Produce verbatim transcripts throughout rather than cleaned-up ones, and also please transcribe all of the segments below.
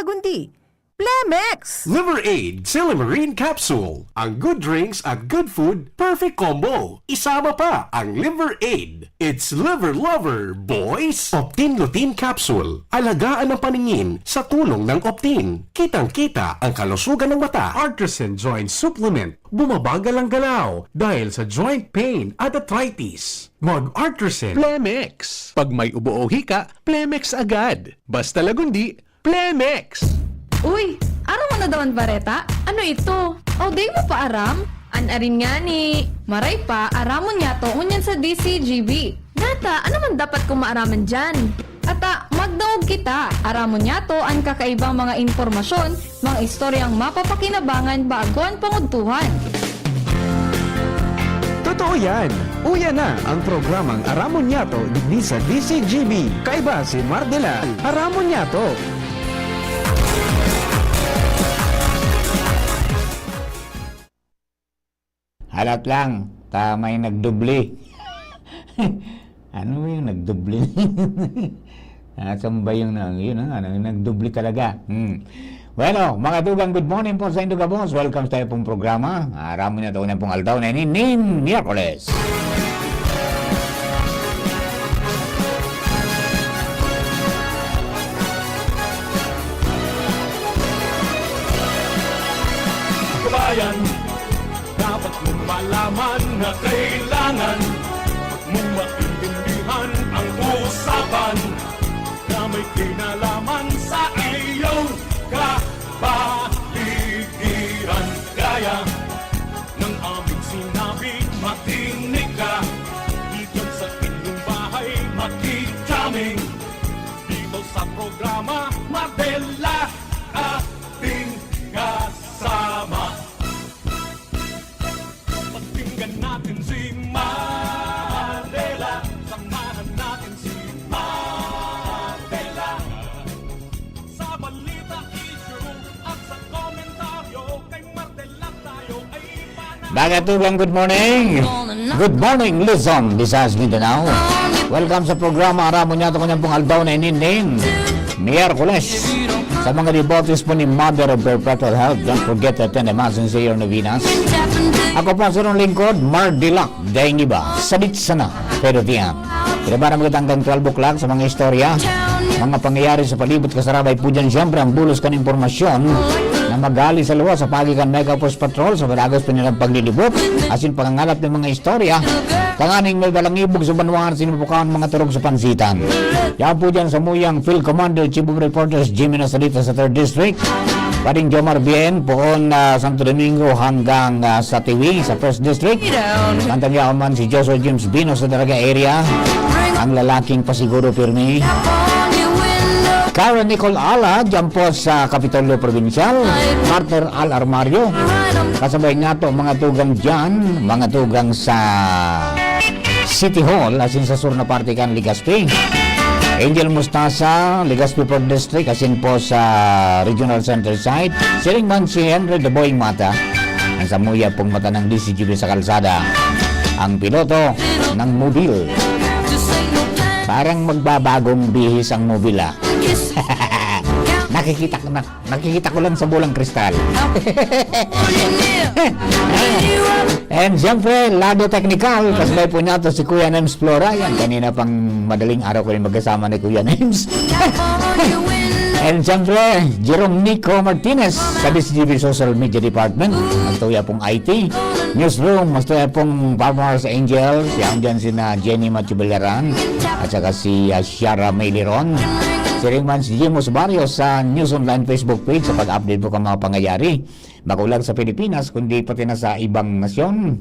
Gundi, Plemex! Liver Aid Silymarin Capsule. Ang good drinks at good food, perfect combo. Isama pa ang Liver Aid. It's Liver Lover, boys! Optin Lutein Capsule. Alagaan ang paningin sa tulong ng Optin. Kitang-kita ang kalusugan ng mata. Artisan Joint Supplement. Bumabagal ang galaw dahil sa joint pain at arthritis. Mag-Artisan. Plemex. Pag may ubo o hika, Plemex agad. Basta Lagundi, Plemex! Uy, aram mo na daw an bareta? Ano ito? Aw, dai mo pa aram? An arin ngani, maray pa, aramon niyato ngunyan sa D C G B. Data, ano man dapat kong maaraman diyan? Ata, magdangog kita. Aramon niyato an kakaibang mga impormasyon, mga istoryang mapapakinabangan bago an pangudtuhan. Totoo yan! Uya na ang programang Aramon Niyato digdi sa D C G B. Kaiba si Mardela. Aramon Niyato! Halat lang, ta may nagdubli. Ano yung nagdubli? Nasaan ba yung na-, yun na nga, nag-, nagdubli talaga. Hmm. Bueno, mga tugang, good morning po sa indo gabos. Welcome sa tayo pong programa. Aram mo na ito, unang pong aldaw na ini, nin Miyerkules. Kabayan, dapat mong malaman na kailangan mong maintindihan ang usapan na may kinalaman sa iyong kapaligiran. Gaya ng aming sinabi, makinig ka. Diyan sa inyong bahay, makikaming. Dito sa programa, Mardela, ating kasama. Pakinggan natin si Mardela. Samahan natin si Mardela. Sa balita, issue, at sa komentaryo, kay Mardela tayo ay panalo. Mga tugang, good morning. Good morning, Luzon, Visayas, Mindanao. Welcome sa programa Aramon Niyato, kanyang pong aldaw na ini, nin Miyerkules. Sa mga devotees po ni Mother of Perpetual Help, don't forget to attend the Mass and say your novenas. Ako po ang inyong lingkod, Mardila, daing iba, sadit sana, pero diyan. Pinabaran mo kita hanggang twelve o'clock sa mga istorya, mga pangyayari sa palibot kasarabay po dyan. Siyempre, ang bulos kan impormasyon na magali sa luwas sa paagi kan Mega Force Patrol sa padagos po nilang paglilibot, asin pangangalap ng mga istorya, tanganing may balangibog sa banwaan, sinubukan mga turog sa pansitan. Yan po dyan sa muyang Field Commander, Chief of Reporters, Jimmy Nasalita sa Third District. Pading Jomar Bien, poon, ah, Santo Domingo hanggang, ah, sa Tiwi, sa First District. Kantang yaman si Joshua James Bino sa Daraga area. Ang lalaking pasiguro pirmi. Karen Nicole Ala, dyan po sa Kapitolyo Provincial. Partner Al Armario. Kasabay nga to, mga tugang dyan, mga tugang sa City Hall, asin sa sur na parte kan Legazpi. Angel Mustasa, Legazpi Pro District, asin po sa Regional Center side. Siring man si Henry the Boy Mata, ang samuya pong mata ng D C G B sa kalsada. Ang piloto ng mobil. Parang magbabagong bihis ang mobil, ah. Nakikita ko na. Nakikita ko lang sa bolang kristal. And siyempre, lado teknikal, kasabay po niya to si Kuya Nems Flora. Yan, kanina pang madaling araw ko rin magkasama ni Kuya Nems. And siyempre, Jerome Nico Martinez sa D C G B Social Media Department. Magtuya pong I T. Newsroom, magtuya pong Power sa Angels. Yan dyan sina Jenny Matthew Belaran at saka si, ah, Shara May Liron. Siring man si Jimos Barrios sa News Online Facebook page sa pag-update po kan mga pangyayari. Bako lang sa Pilipinas, kundi pati na sa ibang nasyon.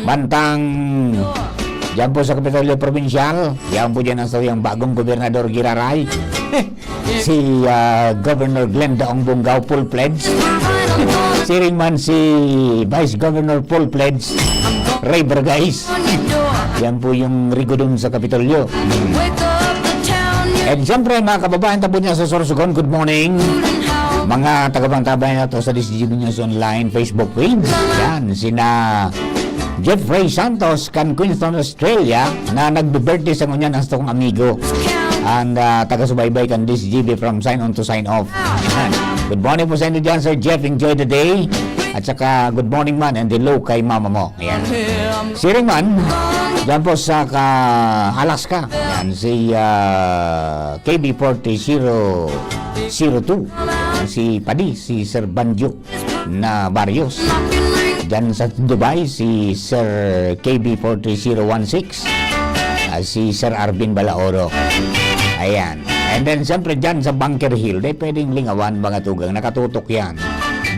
Bantang dyan po sa Kapitolyo Provincial, yan po dyan ang sauyang bagong gobernador giraray. Si, ah, Governor Glenda Ong Bongao, full-fledged. Siring man si Vice Governor, full-fledged. Ray Bargais. Yan po yung rigudon sa Kapitolyo. And siyempre, mga kababayan, tapo niya sa Sorsogon, good morning. Mga tagapagtabay na to sa D C G B News Online Facebook page. Yan, sina Jeffrey Santos, kan Queenstown, Australia, na nagbe-birthday sa ngunyan ang sakong amigo. And, ah, taga-subaybay kan D S G B from sign on to sign off. Yan. Good morning po sa inyo dyan, Sir Jeff. Enjoy the day. At saka, good morning man and hello kay mama mo. Yan. Siring man, dyan po sa ka Alaska. Yan, si, ah, K B forty zero zero two. Yan, si Padi, si Sir Banjo na Barrios. Diyan sa Dubai, si Sir K B forty zero one six, ah, si Sir Arvin Balaoro. Ayan. And then, siyempre, diyan sa Bunker Hill, di pwedeng lingawan, mga tugang, nakatutok yan.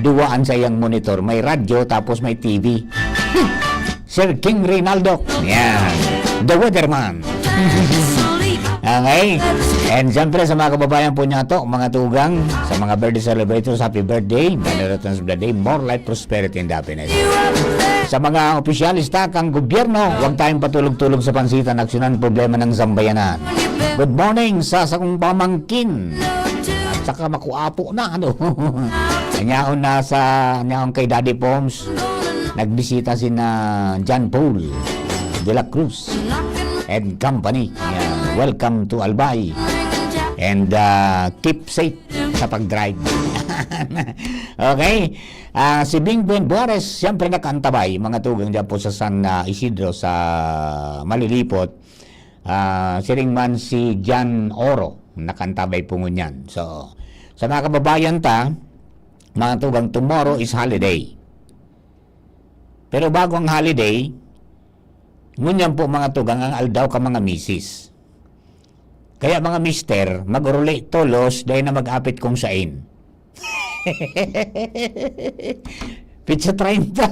Duwaan sa iyang monitor, may radyo, tapos may T V. Sir King Reynaldo. Yan. The Weatherman. Okay? And siyempre sa mga kababayan po niya to, mga tugang, sa mga birthday celebrators, happy birthday, many returns of the day, more life, prosperity, and happiness. Sa mga opisyalista kang gobyerno, huwag tayong patulog-tulog sa pansitan, aksyonan ang problema ng sambayanan. Good morning sa sakong pamangkin. At saka makuapo na, ano? Anyaon na sa, anyaon kay Daddy Poms, nagbisita sina John Paul de la Cruz and company. Yan. Welcome to Albay. And, ah, keep safe sa pag-drive. Okay? Ah, si Bing Buen Buares, siyempre nakaantabay, mga tugang dyan po sa San, ah, Isidro, sa Malilipot. Ah, siring man si John Oro, nakaantabay po ngunyan. So, sa mga kababayan ta, mga tugang, tomorrow is holiday. Pero bago ang holiday, ngunyan po, mga tugang, ang aldaw ka mga misis. Kaya, mga mister, mag-uruli tolos, dai na mag-apit kung sain. Petsa treinta,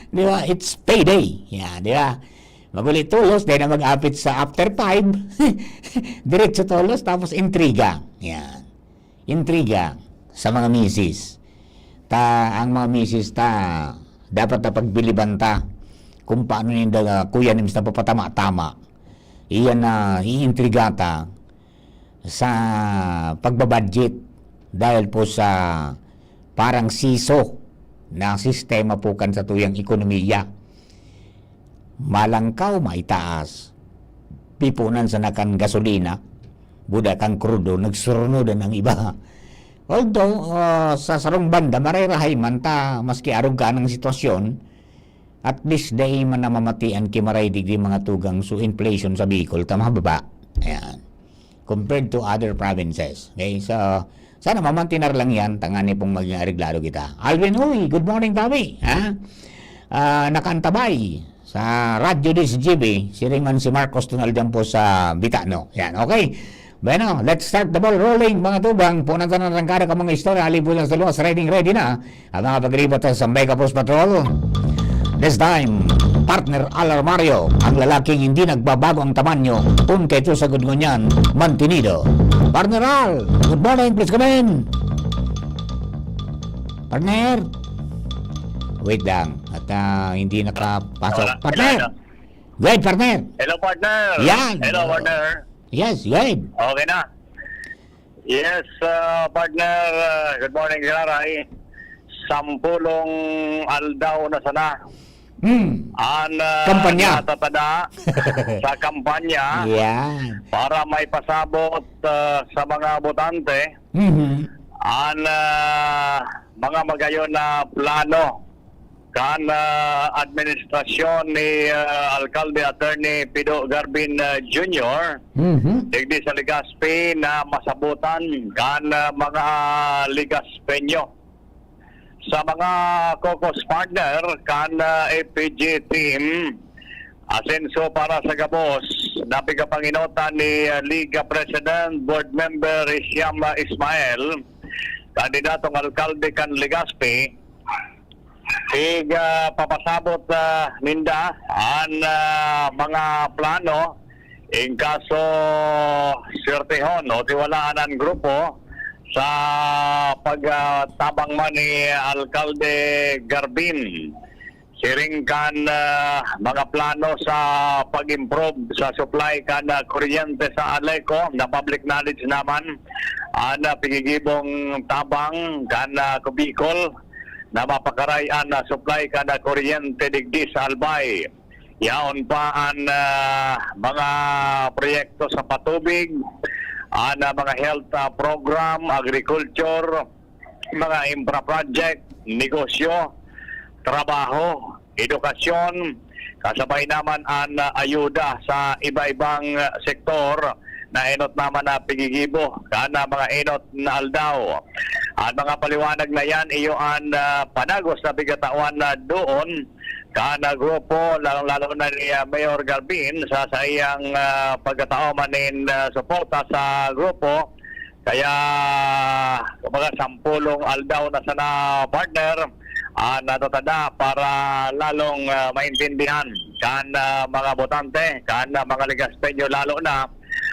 di ba? It's payday. Yeah, di ba? Mag-uli tolos, dai na mag-apit sa after five. Diretso tolos, tapos intriga. Yan. Intriga sa mga misis. Ta, ang mga misis ta, dapat na pagbiliban ta kung paano ninda, kuya, nims na papatama-tama. Iyan na iintriga ta sa pagbabudget dahil po sa parang siso na sistema po kan satuyang ekonomiya. Malangkaw, maitaas. Pipunan sana kan gasolina, buda kan krudo, nagsurunodan ang iba. Although, ah, sa sarong banda, marerahay man ta, maski arog ka ng sitwasyon, at least dai man namamatian ki maray digdi mga tugang, so inflation sa Bicol ta mababa. Ayan. Compared to other provinces. Okay? So, sana mamantinar lang yan, tangani pong maging areglado kita. Alvin Uy, good morning, Tawi. Ha? Ah, nakaantabay sa Radyo D S G B, siring man si Marcos Tunal dyan po sa Bitano. Yan, okay? Bueno, let's start the ball rolling, mga tugang. Punan ta na rangkada ka mga istorya, halibut na sa luwas, riding ready na. Ang mga pag-ribat sa Sambay Kapos Patrol. This time, partner Al Armario, ang lalaking hindi nagbabago ang tamanyo, kun kay ito sa gudngon niyan, mantinido. Partner Al, good morning, please come in. Partner? Wait lang. At, ah, hindi nakapasok. Wala. Partner! Wala, wala. Good, partner! Hello, partner! Yan! Hello, partner! Yes, good! Okay na. Yes, ah, partner, ah, good morning, Sir Aray. Sampulong aldaw na sana. Hmm. An, ah, Kampanya. Natatada sa kampanya Yan. para maipasabot, ah, sa mga botante Mhm. an, ah, mga magayon na plano kan, ah, administrasyon ni, ah, Alkalde Attorney Pido Garbin, ah, Junior, Mhm. digdi sa Legazpi na masabotan kan, ah, mga Legazpeño. Sa mga caucus partner kan, ah, F P G team, asenso para sa gabos na pigapanginotan ni, ah, Liga President, Board Member Isiam Ismael, kandidatong alkalde kan Legazpi, Ig, ah, papasabot, ah, ninda an, ah, mga plano in kaso swertehon o tiwalaan an grupo sa pag, ah, tabang man ni Alkalde Garbin. Siring kan, ah, mga plano sa pag-improve sa supply kan, ah, kuryente sa Aleco na public knowledge naman, an, ah, pigigibong tabang kan, ah, Cubicol na mapakaray an, ah, supply kan, ah, kuryente digdi sa Albay. Yaon pa an, ah, mga proyekto sa patubig, an, ah, mga health, ah, program, agriculture, mga infra project, negosyo, trabaho, edukasyon, kasabay naman an, ah, ayuda sa iba-ibang, ah, sektor na enot naman na pigigibo kan, ah, mga enot na aldaw. An mga paliwanag na yan, iyo an, ah, panagos na pigatawan na doon kan, ah, grupo, lalong-lalo na ni, ah, Mayor Garbin sa saiyang, ah, pagkatao man nin, ah, suporta sa grupo. Kaya, kumbaga, sampulong aldaw na sana, partner, ah, natatada para lalong, ah, maintindihan kan, ah, mga botante, kan, ah, mga Legaspeño, lalo na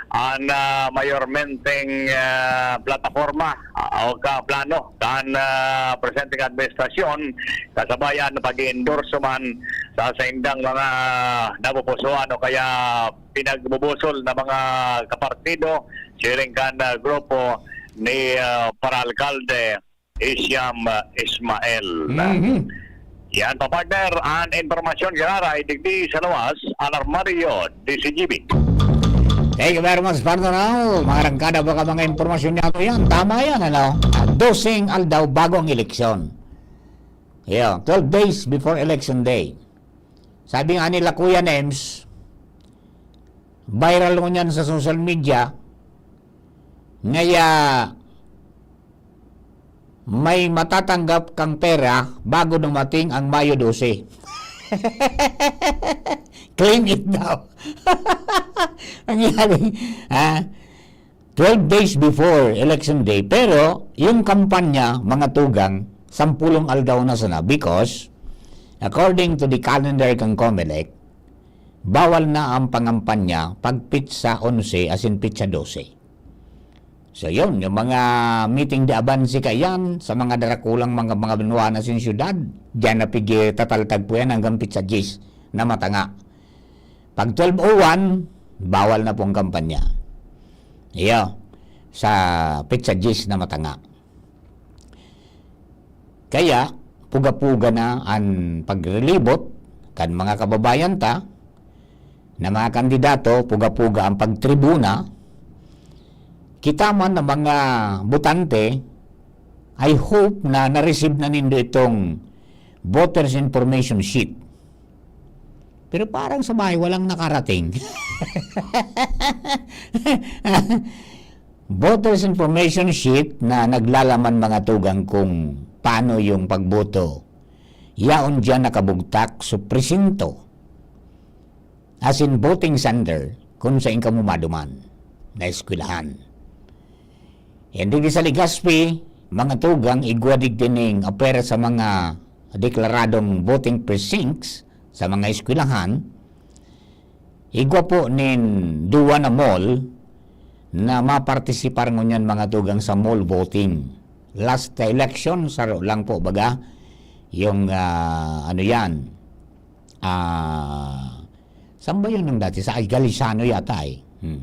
an, ah, mayormenteng, ah, plataporma, ah, o ka plano kan, ah, presenteng administrasyon, kasabay an pag-iendorso man sa saindang mga napupusuan o kaya pinagbubusol na mga kapartido, siring kan, ah, grupo ni, ah, Paraalkalde Isiam, ah, Ismael. Mhm. Yan pa, partner, an impormasyon giraray digdi sa lawas, Alarmario, D C G B. Thank you very much, partner. Mga rangkada, baka mga impormasyon niya ito yan. Tama yan, ano? Ah, doseng aldaw bago ang eleksyon. Yeah, twelve days before election day. Sabi nga nila, Kuya Nems, viral ngunyan sa social media, ngaya may matatanggap kang pera bago dumating ang Mayo dose. Claim it daw. Ang yabi, ha? Twelve days before election day, pero yung kampanya, mga tugang, sampulong aldaw na sana because, according to the calendar kan Comelec, bawal na ang pangampanya pag pitsa onse asin pitsa dose. So yun, yung mga meeting de avance kaiyan sa mga darakulang mga, mga banwa na sin syudad, diyan na pigi tataltag po yan hanggang pitsa diyes na matanga. Pag twelve oh one, bawal na pong kampanya. Iyo, sa pitsa diyes na matanga. Kaya, puga-puga na an pagrelibot kan mga kababayan ta na mga kandidato, puga-puga ang pagtribuna. Kita man na mga botante, I hope na na-receive na nindo itong voters information sheet. Pero parang sa bahay, walang nakarating. Voters information sheet na naglalaman mga tugang kung paano yung pagboto. Yaon diyan nakabugtak sa presinto, as in voting center, kung saan kamo maduman na eskwelahan. Yan digdi sa Legazpi, mga tugang, igwa digdi ning apwera sa mga deklaradong voting precincts sa mga eskwelahan, igwa po nin duwa na mall na mapartisipar ngunyan mga tugang sa mall voting. Last election, saro lang po baga yung, ah, ano yan, ah, saan ba yun nung dati? Sa Galiciano yata eh. Hmm.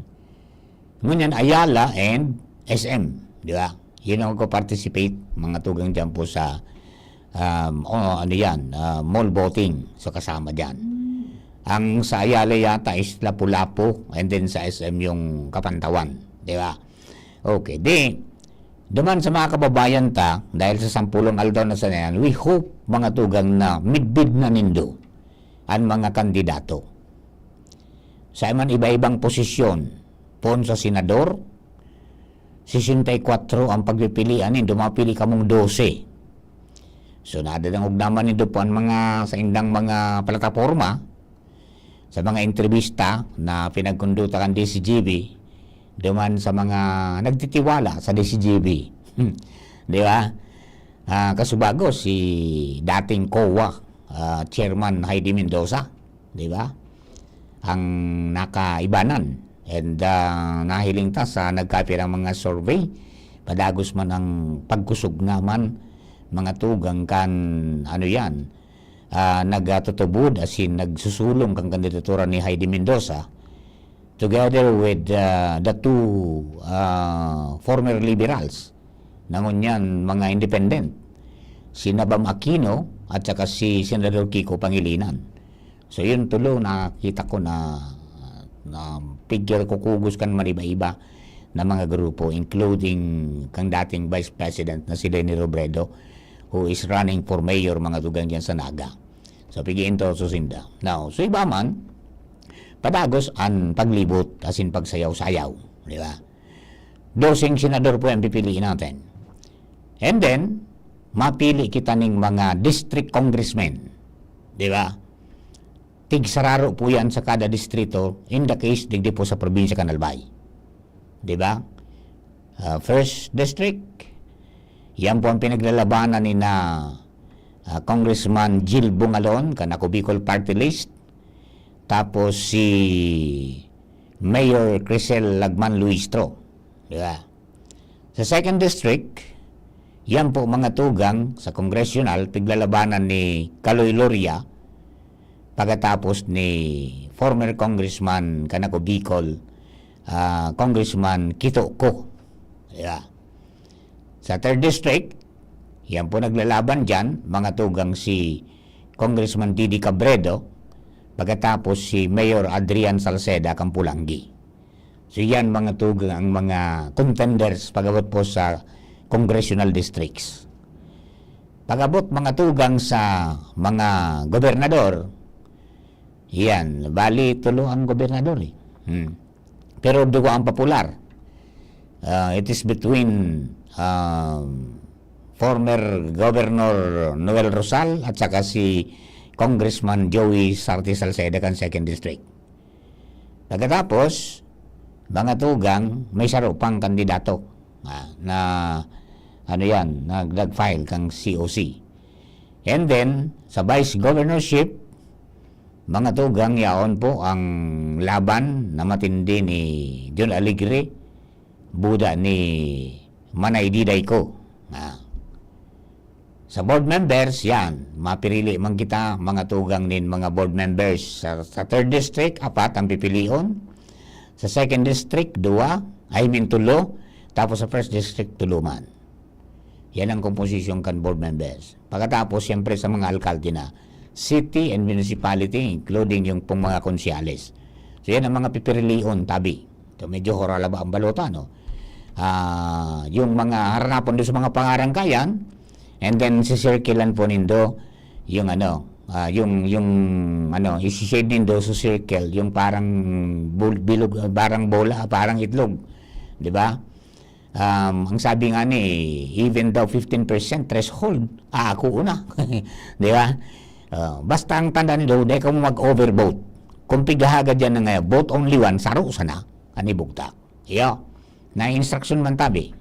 Ngunyan, Ayala and S M, di ba? Yun ang magpa-participate, mga tugang dyan po sa, um, o, ano yan, ah, mall voting. So, kasama dyan. Ang sa Ayala yata is Lapu-Lapu, and then sa S M yung Kapantawan, di ba? Okay, di, duman sa mga kababayan ta, dahil sa sampulong aldaw na sana yan, we hope, mga tugang, na midbid na nindo an mga kandidato. Sa man iba-ibang posisyon, poon sa senador, sesenta y cuatro ang pagpipilian nindo, mapili kamong dose. So, nadadangog naman nindo po ang mga, sa indang mga plataporma, sa mga entrevista na pinagkonduta kan D C G B, duman sa mga nagtitiwala sa D C G B. Di ba? Ah, kasubago, si dating COA, ah, Chairman Heidi Mendoza, di ba? Ang nakaibanan. And, ah, nahiling ta sa nagkapirang mga survey, padagos man ang pagkusog naman, mga tugang kan, ano yan, ah, nagtutubod, as in, nagsusulong kan kandidatura ni Heidi Mendoza, together with, ah, the two, ah, former liberals, na ngunyan mga independent, si Nabam Aquino at saka si Senador Kiko Pangilinan. So, yun tulo, nakita ko na, na figure kukugos kan maniba-iba. na mga grupo, including kang dating Vice President na si Leni Robredo, who is running for mayor, mga tugang, dyan sa Naga. So, pigi-endorso sinda. Now, so iba man, padagos an paglibot, asin pagsayaw-sayaw, di ba? Doseng senador po ang pipiliin natin. And then, mapili kita ning mga district congressmen, di ba? Tigsararo po yan sa kada distrito, in the case, digdi po sa probinsya kan Albay. Di ba? Ah, first district, yan po ang pinaglalabanan ni na, ah, Congressman Jill Bungalon, kan Ako Bicol Party List, tapos si Mayor Crisel Lagman Luistro. Di ba? Sa second district, yan po mga tugang sa congressional, piglalabanan ni Kaloy Loria, pagkatapos ni former Congressman kan Ako Bicol, ah, Congressman Kito Co. Yeah. Sa third district, yan po naglalaban dyan, mga tugang si Congressman Didi Cabredo, pagkatapos si Mayor Adrian Salceda kan Polangui. So, yan mga tugang ang mga contenders pag-abot po sa congressional districts. Pag-abot mga tugang sa mga gobernador, yan, bali tulo ang gobernador eh. Hmm. Pero duwa ang popular. Ah, it is between, um, former Governor Noel Rosal at saka si Congressman Joey Sarte Salceda kan Second District. Pagkatapos, mga tugang, may saro pang kandidato, ah, na, ano yan, nag-, nag-file kang C O C. And then, sa vice governorship, mga tugang, yaon po ang laban na matindi ni Jun Alegre, buda ni Manay Diday Co. Ah. Sa board members, yan, mapirili man kita, mga tugang nin mga board members. Sa, sa third district, apat ang pipilion. Sa second district, duwa, I mean, tulo. Tapos sa first district, tulo man. Yan ang komposisyon kan board members. Pagkatapos, siyempre, sa mga alkalde na, city and municipality, including yung pong mga konsyales. So, yan ang mga pipirilion, tabi. So, medyo horala ba ang balota, no? Ah, yung mga haranapon doon sa mga pangarangkayan, and then sisirkilan po nindo yung ano, ah, yung, yung ano, isi-shade nindo sa circle, yung parang bul-, bilog, ah, parang bola, parang itlog. Di ba? Um, ang sabi nga ni, even daw fifteen percent threshold, ah, ako una. Di ba? Ah, basta ang tanda nindo, di ka mo mag-overvote. Kung pighahagad yan na nga, vote only one, saro sana, ani bugtak. Iyo. Na instruction man tabi.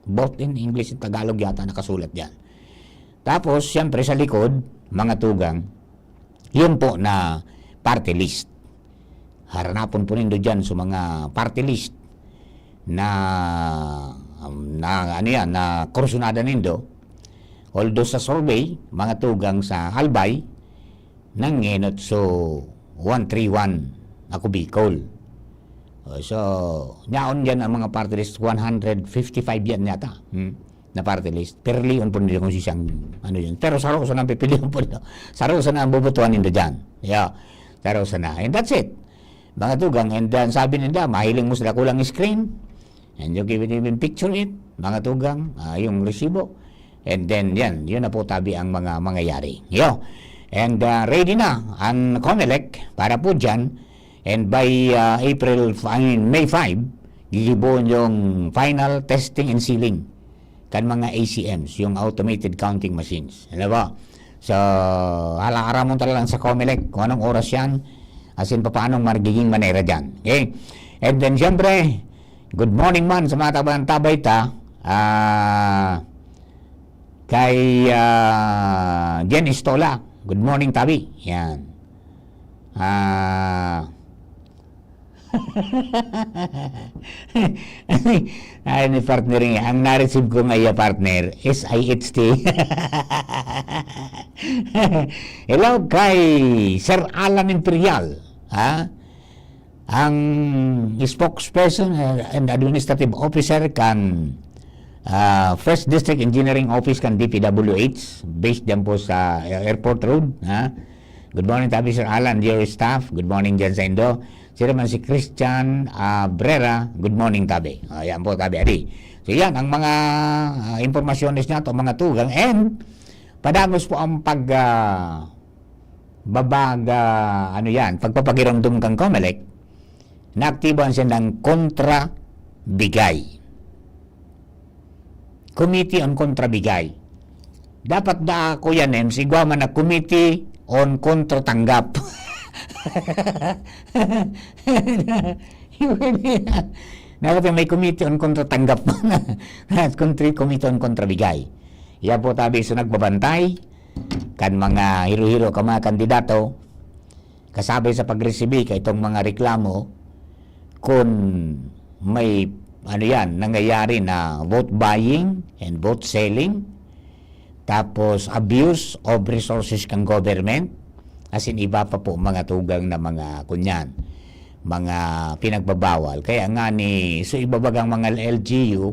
Both in English and Tagalog yata nakasulat diyan. Tapos, siyempre, sa likod, mga tugang, yun po na party list. Haranapon po nindo diyan sa mga party list na, um, na, ano yan, na kursunada nindo. Although sa survey, mga tugang sa Albay, nangenot so one three one ako Bicol. Oh, so, yaon diyan ang mga party list, one hundred fifty-five yan yata, hmm, na party list. Pirilion po nila kung sisang, ano yun. Pero saro sa nang pipilion po nila. Saro sa nang bubutuhan nila dyan. Yeah. Saro sa na. And that's it. Mga tugang, and then sabi nila, mahiling mo sa dakulang screen. And you can even picture it, mga tugang, ah, yung resibo. And then, yan, yun na po tabi ang mga mangyayari. Yo. And, ah, ready na ang Comelec para po dyan. And by, ah, April, I mean, May five, gigibohon yung final testing and sealing kan mga A C Ms, yung automated counting machines. Alam ba? So, hala, aramon talaga sa Comelec kung anong oras yan, as in, papaanong magiging manera dyan. Okay? And then, siyempre, good morning man sa mga tabantabay ta, ah, kay, ah, Jen Istola. Good morning, tabi. Yan. Ah, Ay, ni partner nga. Ang na-receive ko nga iya, partner, S I H T. Hello kay Sir Alan Imperial, ha? Ang spokesperson, uh, and administrative officer kan, uh, First District Engineering Office kan D P W H, based dyan po sa, uh, Airport Road, ha? Good morning, tabi, Sir Alan, dear staff. Good morning dyan sa indo. Sila man si Christian, ah, Brera, good morning, tabi. Ah, yan po, tabi, adi. So, yan, ang mga, ah, impormasyones niya to, mga tugang. And, padagos po ang pag, ah, babag, ah, ano yan, pagpapagiromdom kang Comelec, naaktibo ang siyang kontra bigay. Committee on Kontra Bigay. Dapat da, Kuya Nems, igwa man na Committee on Kontra Tanggap. Dapat may Committee on Kontra Tanggap. At Committee on Kontra Bigay. Yan po, tabi, so nagbabantay kan mga hiro-hiro ka mga kandidato, kasabay sa pagresibi ka itong mga reklamo, kun may, ano yan, nangyayari na vote buying and vote selling, tapos abuse of resources kang government, as in iba pa po mga tugang na mga kunyan, mga pinagbabawal. Kaya nga ni, so ibabagang mga L G U,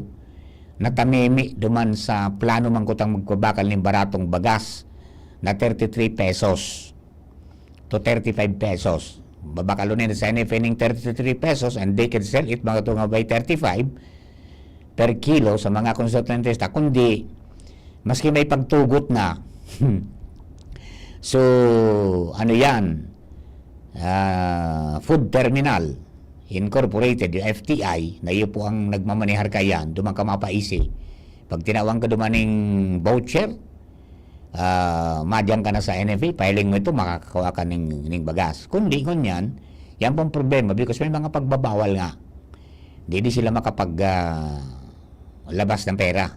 natamimi duman sa plano man kutang magpabakal nin baratong bagas na thirty-three pesos to thirty-five pesos. Babakalon nila sa N F A ning thirty-three pesos and they can sell it, mga tunga, by thirty-five per kilo sa mga konsumentista. Kundi, maski may pagtugot na, so, ano yan, ah, Food Terminal Incorporated, yung F T I, na iyo po ang nagmamanehar kayan, duman ka mapaisi. Pag tinawag ka duman ning voucher, ah, madyan ka na sa N F A, filing mo ito, makakakuha ka ning, ning bagas. Kundi, ngunyan, yan pong problema because may mga pagbabawal nga. Di, di sila makapag, ah, labas ng pera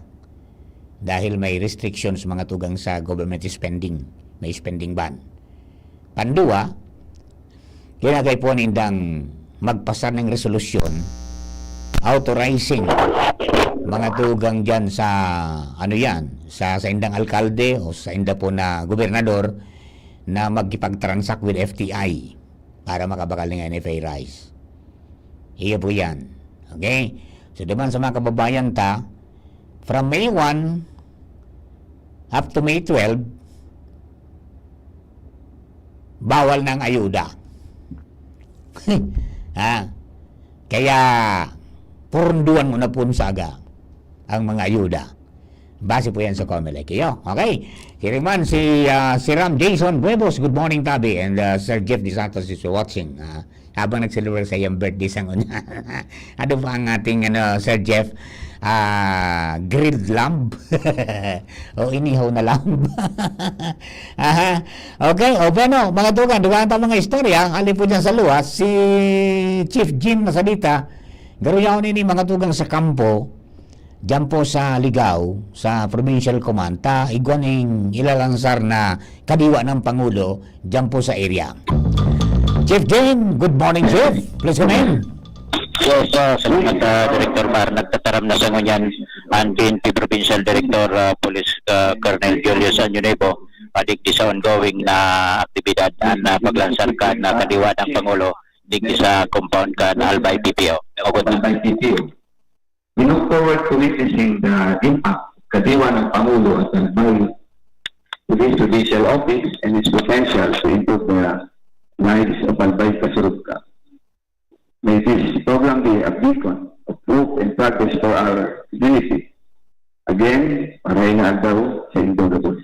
dahil may restrictions mga tugang sa government spending. May spending ban. Pandua, kinakaipuhan nindang magpasar ng resolusyon authorizing mga tugang dyan sa, ano yan, sa, sa indang alkalde o sa inda po na gobernador na magkipag-transact with F T I para makabakal ng N F A rice. Iyo po yan. Okay? So, duman sa mga kababayan ta, from May one up to May twelve, bawal na ang ayuda. Ha? Kaya, purunduan mo na po saga ang mga ayuda. Base po yan sa Comelec. Iyo, okay. Siring man si, ah, si Ram Jason Buebos, good morning, tabi. And, ah, Sir Jeff De Santos is watching. Ah, habang nag-celebrate sa iyang birthday sa ngunya. Ano ba ang ating, ano, Sir Jeff? Ah, grilled lamb? O inihaw na lamb? Aha. Okay, o bueno, mga tugang, dugaan ta mga istorya, hali po dyan sa luwas, si Chief Jim Nasalita, garo yaon ini mga tugang sa kampo, dyan po sa Ligao, sa Provincial Command, ta igwa ning ilalansar na kadiwa ng Pangulo dyan po sa area. Chief Jim, good morning, Chief. Please come in. Yes, uh, salamat, uh, Director Mar. Nagtataram na sa ngunyan ang P N P Provincial Director, uh, Police, uh, Colonel Julius Año Nuevo, uh, digdi sa ongoing na aktibidad na paglansar kan, uh, kadiwa ng Pangulo digdi sa compound kan Albay P P O. Magot na. We look forward to witnessing the impact kadiwa ng Pangulo at Albay Police Judicial Office and its potential to improve the lives of Albay Kasurugka. May this program be a beacon of hope and progress for our community. Again, maray na aldaw sa indo gabos.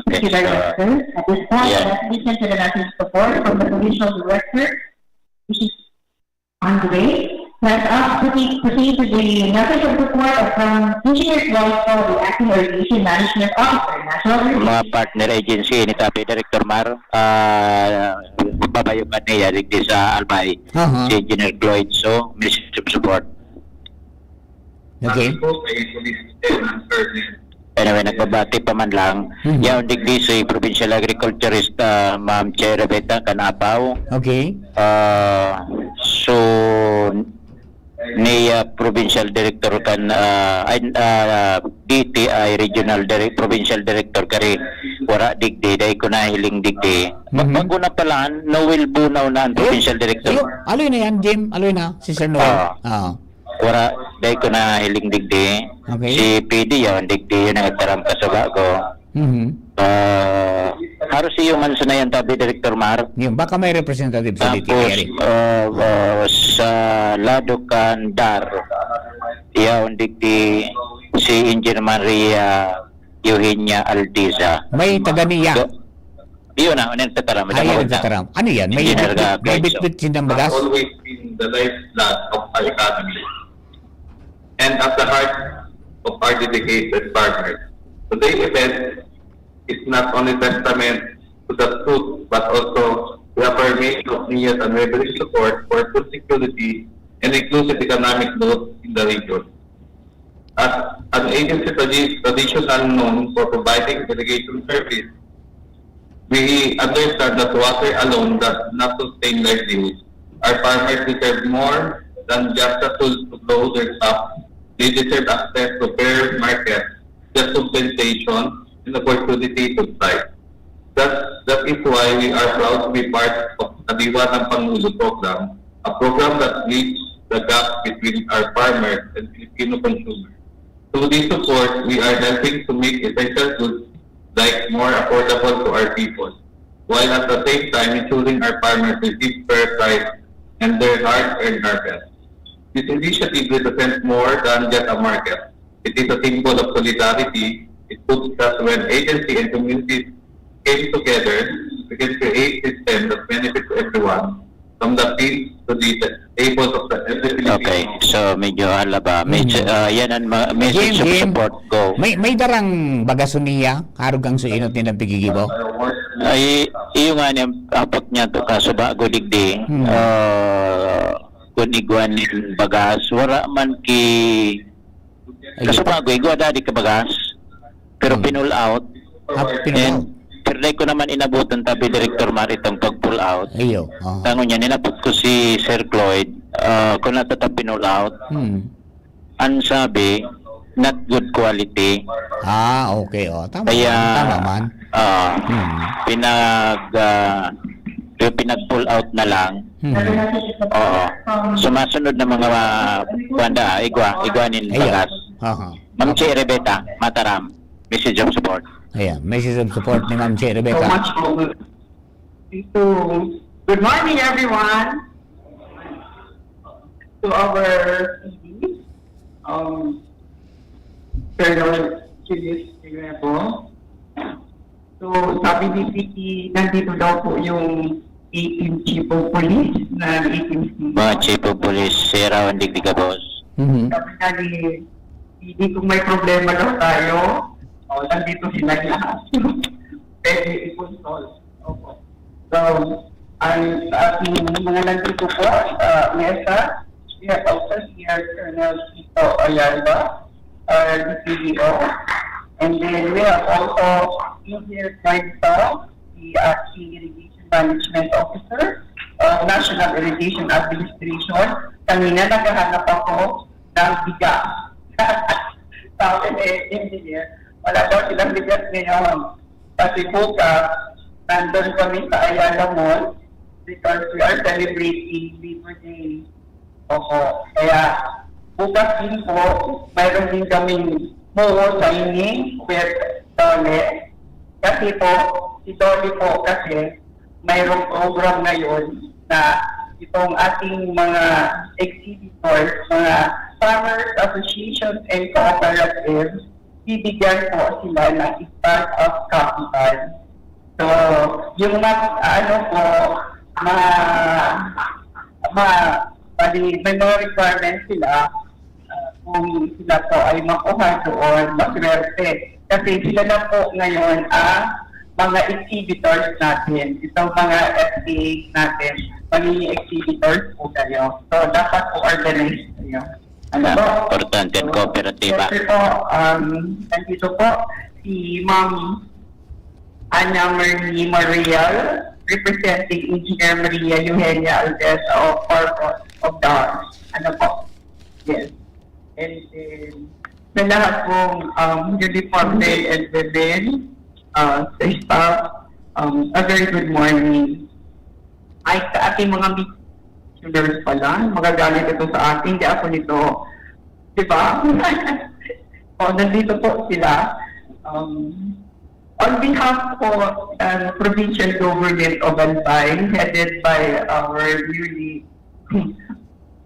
Thank you, Director. At this time, yeah. Let's listen to the message of support from the Provincial Director, which is on the way. Let us proceed, proceed to the message of support from Engineer Floyd Paul, the Acting Irrigation Management Officer, National Irrigation. Mga partner agency ni Tapi Director Mar, uh, babayo pa niya digdi sa Albay, uh-huh. Si Engineer Floyd. So, message of support. Okay. Anyway, nagbabati pa man lang. Mm-hmm. Yaon digdi si Provincial Agriculturist, uh, Ma'am Che Rebecca Canapaw. Okay. Uh, so, ni uh, Provincial Director kan uh, ay, uh, D T I Regional Direct Provincial Director kari wara digdi dai ko nahiling digdi. Mm-hmm. Bago na pala, Noel Bunao na ang Provincial Director. Ayo, aloy na yan, Jim. Aloy na, si Sir Noel. Uh, uh. Wara, dai ko na hiling digdi. Okay. Si P D yan, digdi yun ang taram ka sa bago. Mhm. Ah, haros iyo man sana yan, tabi, Director Mar. Yun, baka may representative sa Tapos, D T K R A. ah, ah, sa lado kan DAR, yaon digdi si Engineer Maria Eugenia Aldiza. May taga niya. So, yun na, ano yung tataram? Ay, yun, tataram. Ano yan? May Engineer bitbit, may Gabriel. Bitbit sindang bagas? Always been the lifeblood of our economy and at the heart of our dedicated partners. Today's event is not only testament to the truth but also the affirmation of Nia's unwavering support for food security and inclusive economic growth in the region. As an agency tradi- traditional known for providing irrigation service, we understand that water alone does not sustain livelihood. Our farmers deserve more than just a tool to grow their crops. They deserve access to fair market, just compensation, and opportunity to thrive. That, that is why we are proud to be part of Kadiwa ng Pangulo program, a program that bridges the gap between our farmers and Filipino consumers. Through this support, we are helping to make essential goods like more affordable to our people, while at the same time ensuring our farmers receive fair price and their hard-earned harvest. This initiative represents more than just a market. It is a symbol of solidarity. It proves that when agency and communities came together, we can create systems that benefit everyone, from the fields to the tables of the every Filipino. Okay, so medyo halaba. Medyo, Mhm. ah, yan ang ma- message Game, of game. support. Go. May may darang bagas niya, harog ang suinot nilang pigigibo. Ay, iyo nga niya, apak niya to, kaso bago digdi. Hmm. Ah, kun igwa nin bagas, wala man ki... Ayun. Kaso bago, igwa dadi ka bagas. Pero Hmm. pinull out. Ah, And, pinull out. Pero dai ko naman inabutan, tabi, Director Mar, itong pag-pull out. Iyo. Oh. Tango niya, ninapot ko si Sir Cloyd, ah, kung natatap pinull out, Hmm. ang sabi, not good quality. Ah, okay. Oh, tama. Kaya, man, tama man. ah, Hmm. pinag, ah, yung pinag-pull out na lang. Hmm. Oo. Sumasunod na mga, ah, banda, igwa, igwa nin Ayun. Bagas. Aha. Ma'am Che Rebecca, Mataram, message of support. Ayan, message of support ni Ma'am Che So Rebecca. much for to good morning, everyone. To our P D, um, Colonel Julius Rebo. So, sabi ni Vicky, nandito daw po yung eighteen chief of police na eighteen Mga chief of police, Sierra Ondig Digabos. Mhm. Sabi nga ni P D, kung may problema daw tayo, o, nandito sila lahat. Pwede i-consult. Opo. So, ang sa ating mga nandito po sa mesa, we have also here Colonel Tito Ayalba, our D P D O. And then we have also Engineer Clyde Tao, the Acting Irrigation Management Officer, uh, National Irrigation Administration. Kanina naghahanap ako ng bigas. Sabi ni Engineer, wala daw silang bigas ngayon. Kasi bukas, nandun kami sa Ayala Mall because we are celebrating Labor Day. Opo. Kaya bukas din po, mayroon din kaming Muwo signing with Dole. Kasi po, si Dole po kasi mayroong program ngayon na itong ating mga exhibitors, mga farmers associations and cooperatives, bibigyan po sila ng start-up capital. So, yung mag, ano po, ma, ma, bali, may mga requirements sila, ah, kung sila po ay makuha doon, maswerte. Kasi sila na po ngayon ang mga exhibitors natin, itong mga F T As natin, magiging exhibitors po kayo. So, dapat po organize kayo. Ano Na, po? importante ang kooperatiba. Siyempre po, um, nandito po si Ma'am Ana Marie Marial, representing Engineer Maria Eugenia Alves of Corpus of Dars. Ano po? Yes. And then, sa lahat pong um, uniform men and women, uh, sa staff, um, a very good morning. Ay, sa ating mga listeners pala, magagalit ito sa akin, di ako nito. Di ba? O, nandito po sila. Um, On behalf po ng Provincial Government of Albay, headed by our newly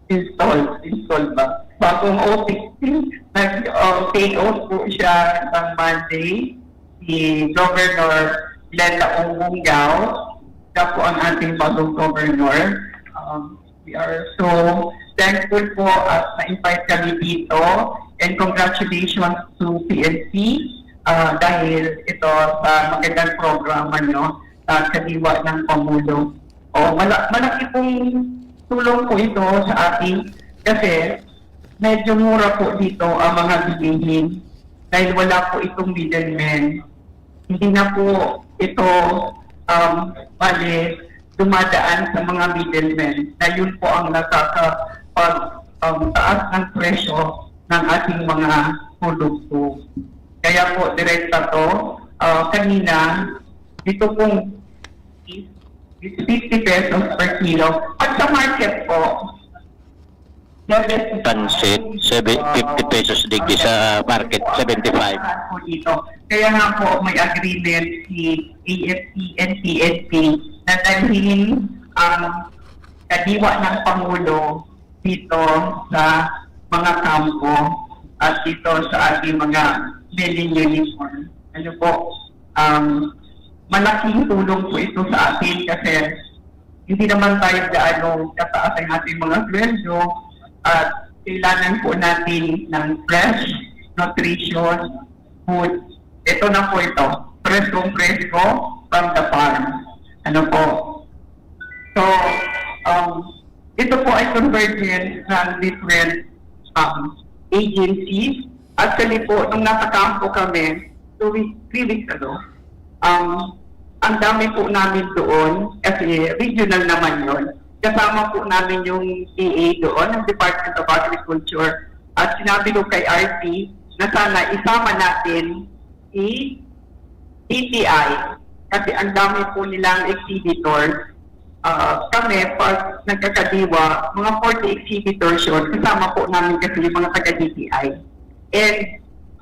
installed, installed ba? Bagong O P C, nag-, uh, take oath po siya ng Monday, si Governor Glenda Ong Bong Go, siya po ang ating bagong governor. Um, we are so thankful po at na-invite kami dito. And congratulations to P N C, ah, dahil ito sa magandang programa nyo sa kadiwa ng Pangulo. O, mala-, malaki pong tulong po ito sa atin kasi medyo mura po dito ang mga bilihin dahil wala po itong middlemen. Hindi na po ito, um, bale, dumadaan sa mga middlemen na yun po ang nakaka-, pag, um, taas ng presyo ng ating mga produkto. Kaya po, direkta to. Ah, kanina, dito pong is fifty pesos per kilo. At sa market po, Pansit, sebe-, fifty pesos digdi sa market, seventy-five. Po dito. Kaya nga po, may agreement si A F P and P N P na dalhin ang kadiwa ng Pangulo dito sa mga kampo at dito sa ating mga milling uniform. Ano po, um, malaking tulong po ito sa atin kasi hindi naman tayo gaano kataas ang ating mga sweldo at kailangan po natin ng fresh nutrition food. Ito na po ito, preskong-presko from the farm. Ano po? So, um, ito po ay convergence ng different, um, agencies. Actually po, nung nasa kampo kami, two weeks, three weeks ago, um, ang dami po namin doon, kasi regional naman yon. Kasama po namin yung D A doon, ang Department of Agriculture. At sinabi ko kay R T na sana isama natin si D T I. Kasi ang dami po nilang exhibitors. Ah, kami, pag nagkakadiwa, mga forty exhibitors yun. Kasama po namin kasi yung mga taga D T I. And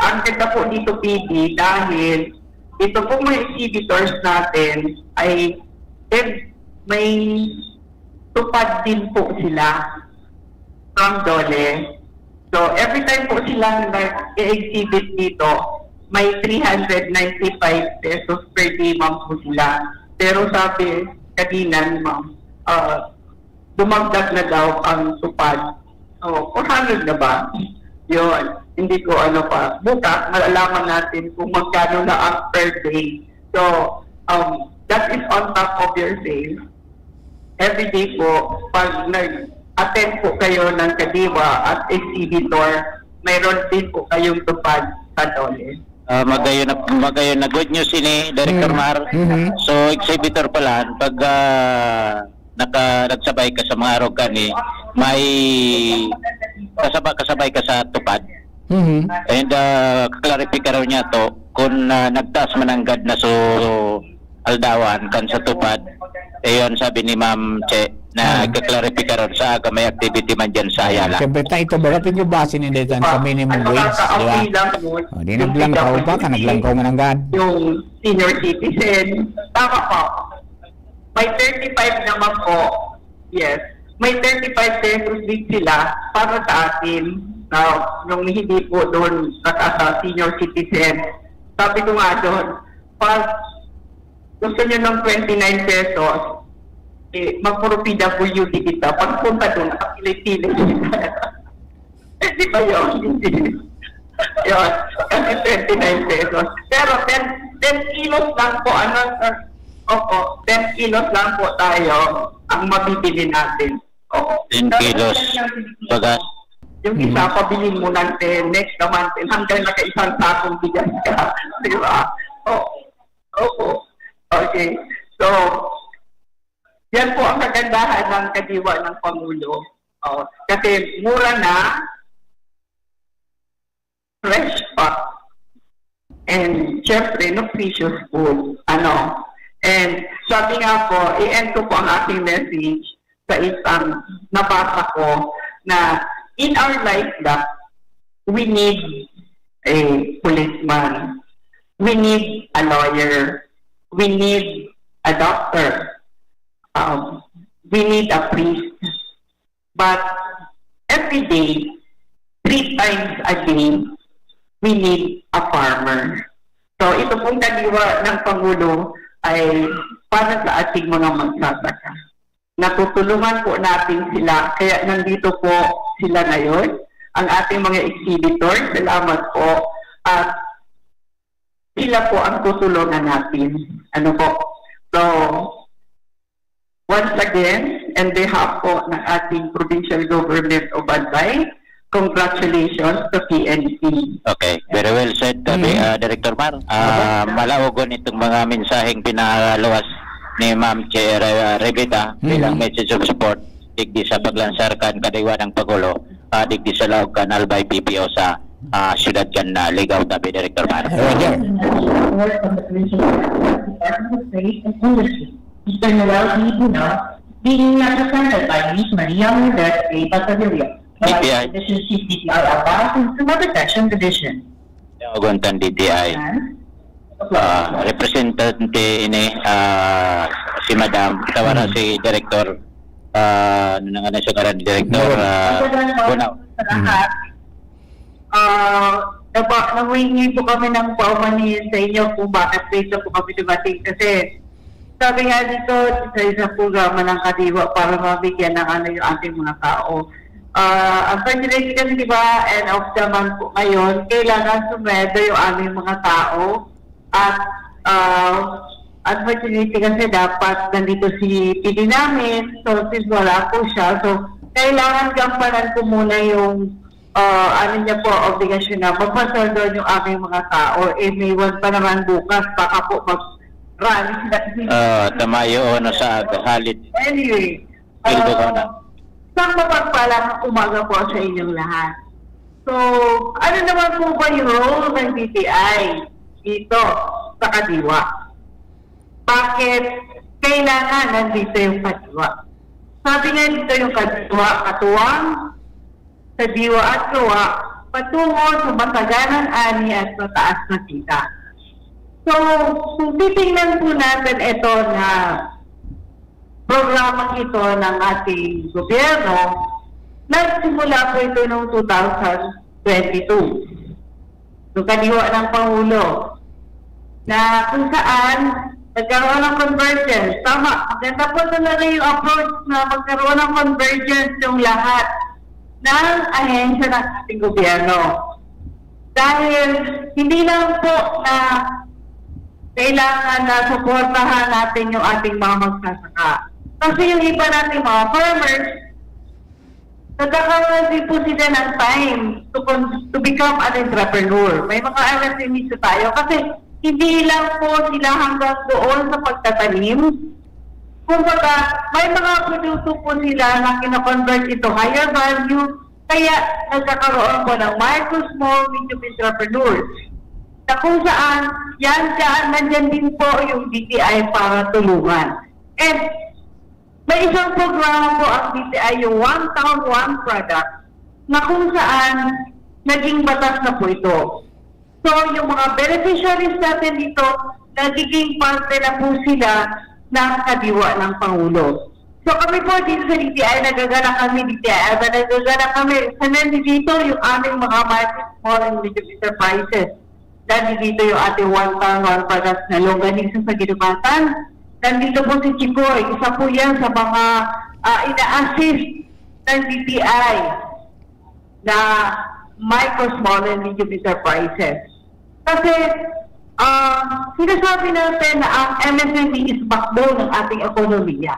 ang ganda po dito, P D, dahil ito pong mga exhibitors natin ay, eh, may tupad din po sila from DOLE. So, every time po silang nag-exhibit dito, may three hundred ninety-five pesos per day man po sila. Pero sabi kanina ni ma'am, ah, dumagdag na daw ang tupad. So, four hundred na ba? Yun. Hindi ko ano pa. Bukas, malalaman natin kung magkano na ang per day. So, um, that is on top of your sales. Every day po, pag nag-attend po kayo ng kadiwa at exhibitor, mayroon din po kayong tupad sa DOLE. Ah, magayon na, magayon na good news ini, Director Mm. Mar. Mhm. So, exhibitor pala, pag ah, naka, nagsabay ka sa mga arog kani, may kasaba-, kasabay ka sa tupad. Mhm. And uh, klaripikaron niya to, kung ah, nagtaas man ang gad na so aldawan kan sa tupad, ayon sabi ni Ma'am Che na Ah. ikaklaripikaron sa aga may activity man dyan sa Ayala. Siyempre, ta ito, baga, pinyo base ni Detan sa minimum wage, di ba? Ang nakaka-okay lang yun, O, di naglangkaw pa ka, naglangkaw man ang gad. Yung senior citizen. Tama po. May thirty-five naman po. Yes. May thirty-five pesos din sila para sa atin na yung hindi po doon nasa senior citizen. Sabi ko nga doon, pag gusto nyo ng twenty-nine pesos, eh, mag-puro P W D kita. Pagpunta doon, kapili-pili. Pwede ba yun? Hindi. Yun. Kasi twenty-nine pesos. Pero ten, ten kilos lang po, ano, sir? Opo, ten kilos lang po tayo ang mabibili natin. Oo. Ten kilos bagas. Yung isa, pabili mo ng ten, next naman ten, hanggang naka-isang sakong bigas ka. Di ba? Oo. Opo. Okay. So, yan po ang kagandahan ng kadiwa ng Pangulo. Oh, kasi mura na, fresh pa, and syempre, nutritious food. Ano? And sabi nga po, i-end ko po ang aking message sa isang nabasa ko na in our life that we need a policeman. We need a lawyer. We need a doctor. Um, we need a priest. But every day, three times a day, we need a farmer. So ito pong kadiwa ng Pangulo ay para sa ating mga magsasaka. Natutulungan po natin sila. Kaya nandito po sila ngayon, ang ating mga exhibitors. Salamat po. At sila po ang tutulungan natin. Ano po? So, once again, in behalf po ng ating Provincial Government of Albay, congratulations to P N P. Okay, very well said, tabi, Mm. ah, Director Mar. Ah, malaogon itong mga mensaheng pinaluwas ni Ma'am Che Re- Revita bilang Mm. message of support digdi sa paglansar kan kadiwa ng Pangulo, ah, digdi sa laog kan Albay P P O sa ah, siyudad kan ah, Ligao, tabi, Director Mar. Roger. Report from the Provincial Department of Trade and Industry, Mister Noel D. Bunao, being represented by Miss Maria Mildred A. Basavilio. D T I. This is Chief D T I Albay, Consumer Protection Division. Yawagon kan D T I. And, Ah, representante ini, ah, si Madam, tawara Hmm. si Director, ah, ano na nga na siya ngaran, Director Bunao. ah, Magandang Bunao. Sa lahat, ah, naba, nanguhingi po kami ng paumanhin sa inyo kung bakit dito po kami dumating. Kasi sabi nga dito, sa isang programa ng Kadiwa para mabigyan ng ano yung ating mga tao. Ah, unfortunately kasi, di ba, end of the month po ngayon, kailangan sumweldo yung aming mga tao. At ah, unfortunately kasi dapat nandito si P D namin. So since wala po siya, so kailangan gampanan ko muna yung ah, ano niya po, obligasyon na magpasweldo yung aming mga tao. Eh, may one pa naman bukas, baka po mag-rally sila. Ah, tamayo o no sa aga, halit. Anyway, Hildo ah, ka na. isang mapagpalang umaga po sa inyong lahat. So, ano naman po ba yung role ng D T I dito sa Kadiwa? Bakit kailangan nandito yung Kadiwa? Sabi nga dito yung Kadiwa, katuwang sa diwa at gawa, patungo sa masaganang ani at mataas na kita. So, kung titingnan po natin ito na programang ito ng ating gobyerno, nagsimula po ito noong two thousand twenty-two. Yung kadiwa ng Pangulo, na kung saan nagkaroon ng convergence. Tama, maganda po talaga yung approach na magkaroon ng convergence yung lahat ng ahensya ng ating gobyerno. Dahil hindi lang po na kailangan na suportahan natin yung ating mga magsasaka. Kasi yung iba nating mga farmers, nagkakaroon din po sila ng time to, con- to become an entrepreneur. May mga M S M Es na tayo kasi hindi lang po sila hanggang doon sa pagtatanim. Kumbaga, may mga produkto po sila na kinoconvert into higher value, kaya nagkakaroon po ng micro, small, medium entrepreneurs na kung saan yan, dyan, nandyan din po yung D T I para tulungan. And may isang programa po ang D T I, yung One Town, One Product, na kung saan naging batas na po ito. So, yung mga beneficiaries natin dito, nagiging parte na po sila ng kadiwa ng Pangulo. So, kami po dito sa D T I, nagagala kami, D T I, nagagala kami. Sa nandito yung aming mga micro, small and medium enterprises. Nandito yung ating One Town, One Products na longganisa sa Guinobatan. Nandito po si Chikoy, isa po yan sa mga ah, ina-assist ng D T I na micro, small, and medium enterprises. Kasi ah, sinasabi natin na ang M S M E is backbone ng ating ekonomiya.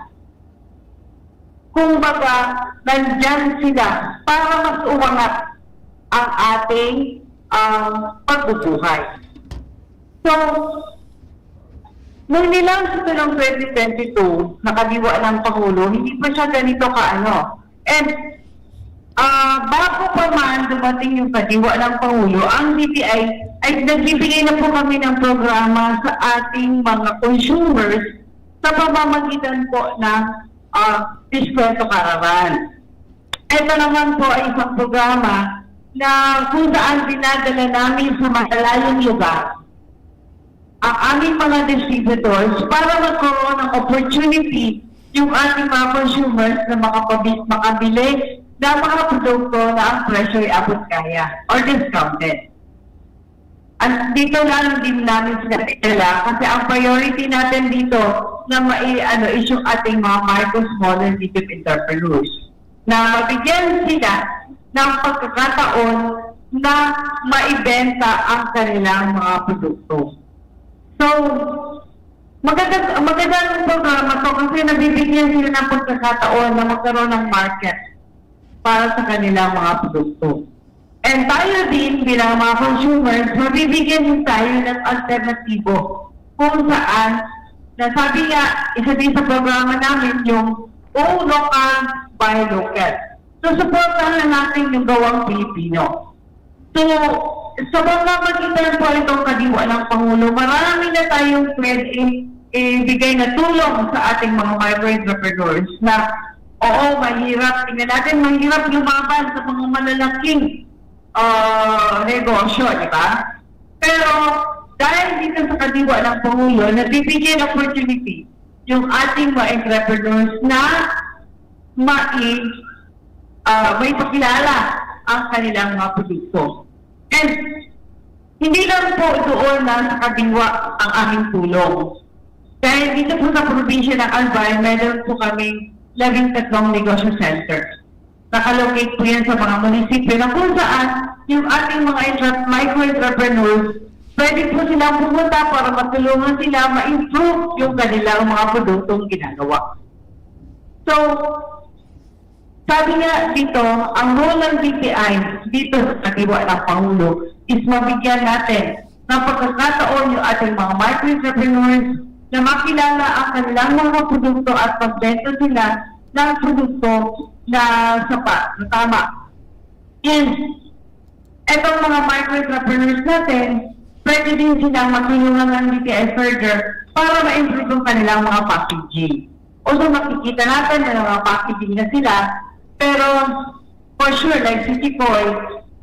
Kumbaga, nandyan sila para mas umangat ang ating ah, pagbubuhay. So, nung nilaunch ito noong twenty twenty-two, nakadiwa ng Pangulo, hindi pa siya ganito kaano. And ah, bago pa man dumating yung kadiwa ng Pangulo, ang D T I ay nagbibigay na po kami ng programa sa ating mga consumers sa pamamagitan po ng ah, Diskwento Caravan. Ito naman po ay isang programa na kung saan dinadala namin sa malalayong lugar ang aming mga distributors para magkaroon ng opportunity yung ating mga consumers na makapabi-, makabili ng mga produkto na ang presyo ay abot kaya or discounted. At dito lang din namin sila kilala kasi ang priority natin dito na mai-, ano, is yung ating mga micro, small, and medium entrepreneurs na mabigyan sila ng pagkakataon na maibenta ang kanilang mga produkto. So, maganda, maganda ang programa to kasi nabibigyan sila ng pagkakataon na magkaroon ng market para sa kanilang mga produkto. And tayo din, bilang mga consumers, mabibigyan din tayo ng alternatibo kung saan, na sabi nga, isa din sa programa namin yung Go Local, Buy Local. So, suportahan natin yung gawang Pilipino. So, sa pamamagitan po itong kadiwa ng Pangulo, marami na tayong pwede ibigay na tulong sa ating mga micro entrepreneurs na, oo, mahirap. Tingnan natin, mahirap lumaban sa mga malalaking, ah, negosyo, di ba? Pero dahil dito sa kadiwa ng Pangulo, nabibigyan opportunity yung ating mga entrepreneurs na mai-, ah, maipakilala ang kanilang mga produkto. And hindi lang po doon na sa kadiwa ang aming tulong. Dahil dito po sa probinsya ng Albay, meron po kaming labing tatlong negosyo center. Nakalocate po yan sa mga munisipyo na kung saan yung ating mga entre-, micro entrepreneurs, pwede po silang pumunta para matulungan sila ma-improve yung kanilang mga produktong ginagawa. So, sabi nga dito, ang role ng D T I dito sa kadiwa ng Pangulo is mabigyan natin ng pagkakataon yung ating mga micro entrepreneurs na makilala ang kanilang mga produkto at magbenta sila ng produkto na sapat, na tama. And etong mga micro entrepreneurs natin, pwede din silang matulungan ng D T I further para ma-improve ang kanilang mga packaging. Although makikita natin na mga packaging na sila, pero for sure, like si Chicoy,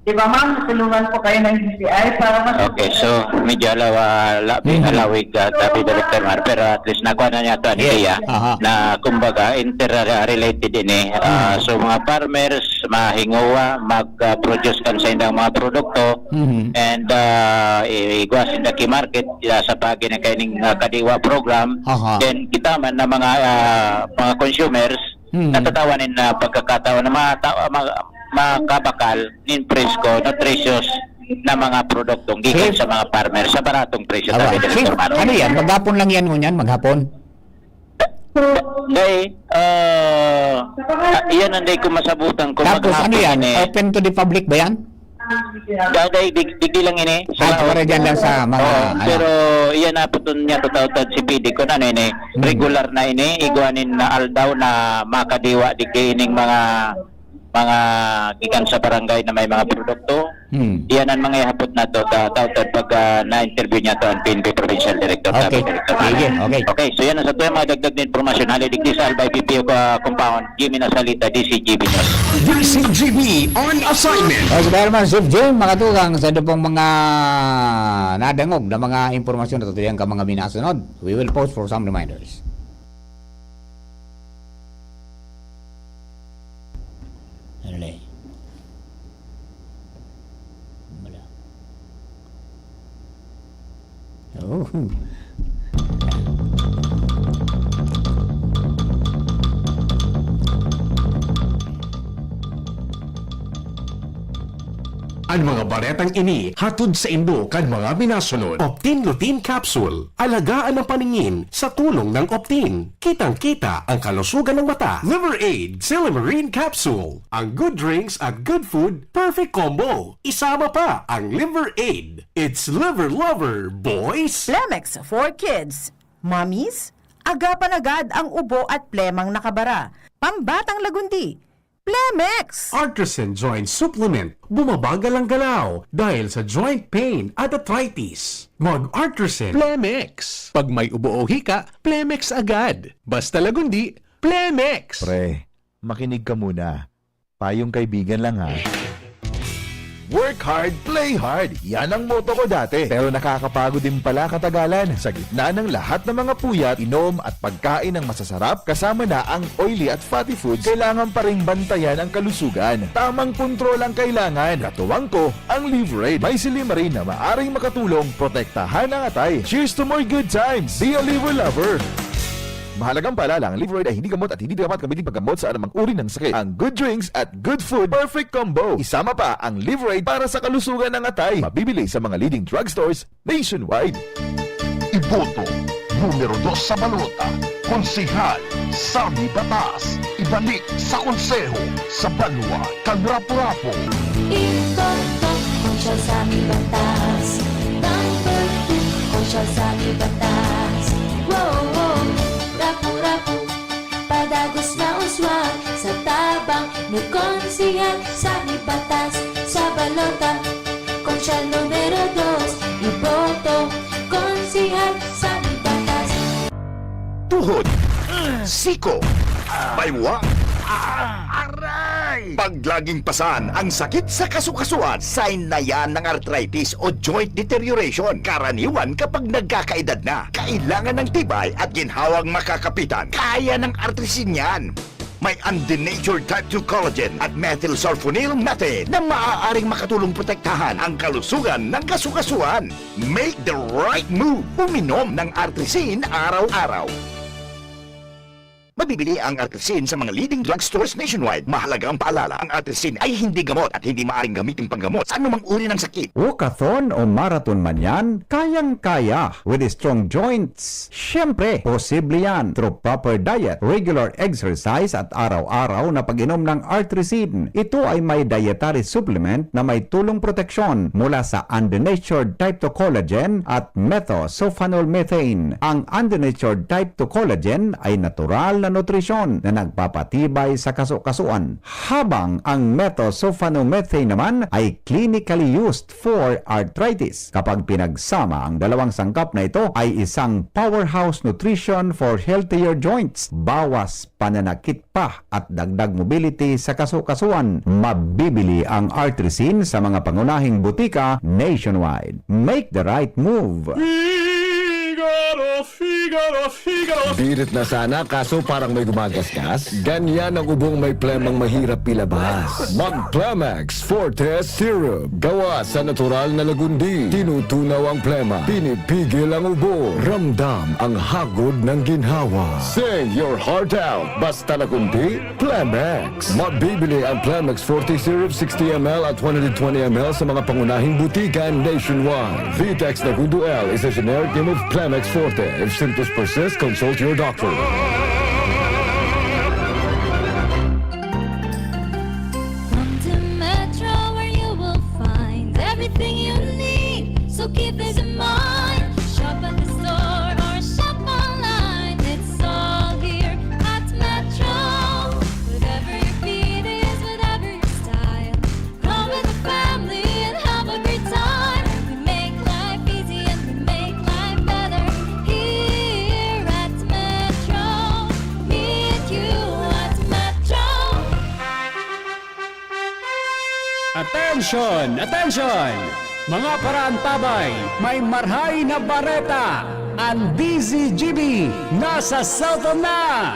di ba, ma'am, natulungan po kayo ng D T I para mas Okay, so medyo alaw, ah, labi, Mhm. alawig, ah, tabi, Director Mar, pero at least nakuha na niya to ang Yes. idea Aha. na, kumbaga, interrelated ini. Ah, Mhm. so, mga farmers, mahingowa, mag-produce kan sa indang mga produkto, Mhm. and, ah, i-, igwa sinda ki market, ah, sa pagi na kaining, ah, kadiwa program. Aha. Then, kita man na mga, ah, mga consumers, Mhm. natatawan nin, ah, pagkakataon na mata-, ma-, makabakal nin presko, nutritious na mga produktong gikan Chief. sa mga farmers sa baratong presyo, Aba, sabi ni Chief, Mister Maro. ano yan? Maghapon lang yan ngunyan? Maghapon? Day, ah, ah, iyan ang day ko masabutan kung Tapos, ano maghapon yan? yan eh. Open to the public ba yan? Daday, dig-, digdi lang ini. Sa Ay, laot. para dyan lang sa mga, Oo, ano. pero iyan na po niya tataw-taw si P D kung ano ini. Hmm. Regular na ini, igwa nin na aldaw na makadiwa digdi ining mga, mga gikan sa barangay na may mga produkto. Hmm. Iyan ang mga ihapot na to, ta-, taw-taw pag, ah, na-interview niya to ang P N P Provincial Director, Okay. sabi Director Sige, Mara. okay. Okay, so yan ang sa tuwing mga dagdag na impormasyon. Hali digdi sa Albay P P O ka compound, Jimmy Nasalita, D C G B News. D C G B on assignment. O, sige naman, Chief Jim, makatugang sa dupong mga nadangog na mga impormasyon na totoo yan ka mga minasunod. We will pause for some reminders. Ano na eh? Wala. Oh. An mga baretang ini hatod saindo kan mga minasunod. Optin Lutein Capsule. Alagaan ang paningin sa tulong ng Optin. Kitang-kita ang kalusugan ng mata. Liver Aid Silymarin Capsule. Ang good drinks at good food, perfect combo. Isama pa ang Liver Aid. It's Liver Lover, boys! Plemex for kids. Mommies, agapan agad ang ubo at plemang nakabara. Pambatang lagundi, Plemex! Artresin Joint Supplement, bumabagal ang galaw dahil sa joint pain at arthritis. Mag-Artresin. Plemex. Pag may ubo o hika, Plemex agad. Basta lagundi, Plemex! Pre, makinig ka muna. Payong kaibigan lang, ha. Work hard, play hard. Yan ang motto ko dati. Pero nakakapagod din pala katagalan. Sa gitna ng lahat ng mga puyat, inom at pagkain ng masasarap, kasama na ang oily at fatty foods, kailangan pa ring bantayan ang kalusugan. Tamang kontrol ang kailangan. Katuwang ko, ang Livraid. May silymarin na maaring makatulong protektahan ang atay. Cheers to more good times! Be a Liver Lover! Mahalagang paalala, ang Livraid ay hindi gamot at hindi dapat gamitin paggamot sa anumang uri ng sakit. Ang good drinks at good food, perfect combo. Isama pa ang Livraid para sa kalusugan ng atay. Mabibili sa mga leading drugstores nationwide. Iboto, numero dos sa balota, konsehal, Sammy Batas. Ibalik sa konseho, sa banwa kan Rapu-Rapu. Iboto, Konsyal Sammy Batas. Number two, Konsyal Sammy Batas. Wow, wow. Rapu-rapu, padagos na uswag. Sa tabang ni Konsehal Sammy Batas. Sa balota, Konsyal numero dos. Iboto, Konsehal Sammy Batas. Tuhod, siko, baywa, aray! Pag laging pasan ang sakit sa kasukasuan, sign na yan ng arthritis o joint deterioration. Karaniwan kapag nagkakaedad na, kailangan ng tibay at ginhawang makakapitan. Kaya ng Artrisin yan. May undenatured type two collagen at methylsulfonyl methane na maaaring makatulong protektahan ang kalusugan ng kasukasuan. Make the right move. Uminom ng Artrisin araw-araw. Mabibili ang Artrisin sa mga leading drugstores nationwide. Mahalagang paalala, ang Artrisin ay hindi gamot at hindi maaaring gamitin panggamot sa anumang uri ng sakit. Walkathon o marathon man yan, kayang-kaya. With strong joints, siyempre, posible yan through proper diet, regular exercise at araw-araw na pag-inom ng Artrisin. Ito ay may dietary supplement na may tulong proteksyon mula sa undenatured type two collagen at methylsulfonyl methane. Ang undenatured type two collagen ay natural na nutrisyon na nagpapatibay sa kasukasuan, habang ang methylsulfonyl methane naman ay clinically used for arthritis. Kapag pinagsama ang dalawang sangkap na ito, ay isang powerhouse nutrition for healthier joints. Bawas pananakit pa at dagdag mobility sa kasukasuan. Mabibili ang Artrisin sa mga pangunahing butika nationwide. Make the right move! Figaro, Figaro, Figaro! Birit na sana, kaso parang may gumagasgas. Ganyan ang ubong may plemang mahirap ilabas. Mag Plemex Forte Syrup. Gawa sa natural na lagundi. Tinutunaw ang plema. Pinipigil ang ubo. Ramdam ang hagod ng ginhawa. Sing your heart out. Basta lagundi, Plemex. Mabibili ang Plemex Forte Syrup sixty M L at one hundred twenty M L sa mga pangunahing butika nationwide. Vitex Nagundo L is a generic name of Plemex Forte. If symptoms persist, consult your doctor. Come to Metro, where you will find everything you need. So keep this in mind. Shop at the store or shop online. It's all here at Metro. Whatever your fit is, whatever your style. Come with the family and have a great time. We make life easy and we make life better here at Metro. Meet you at Metro. Attention! Attention! Mga paraantabay, may marhay na bareta! Ang D Z G B nasa cellphone na!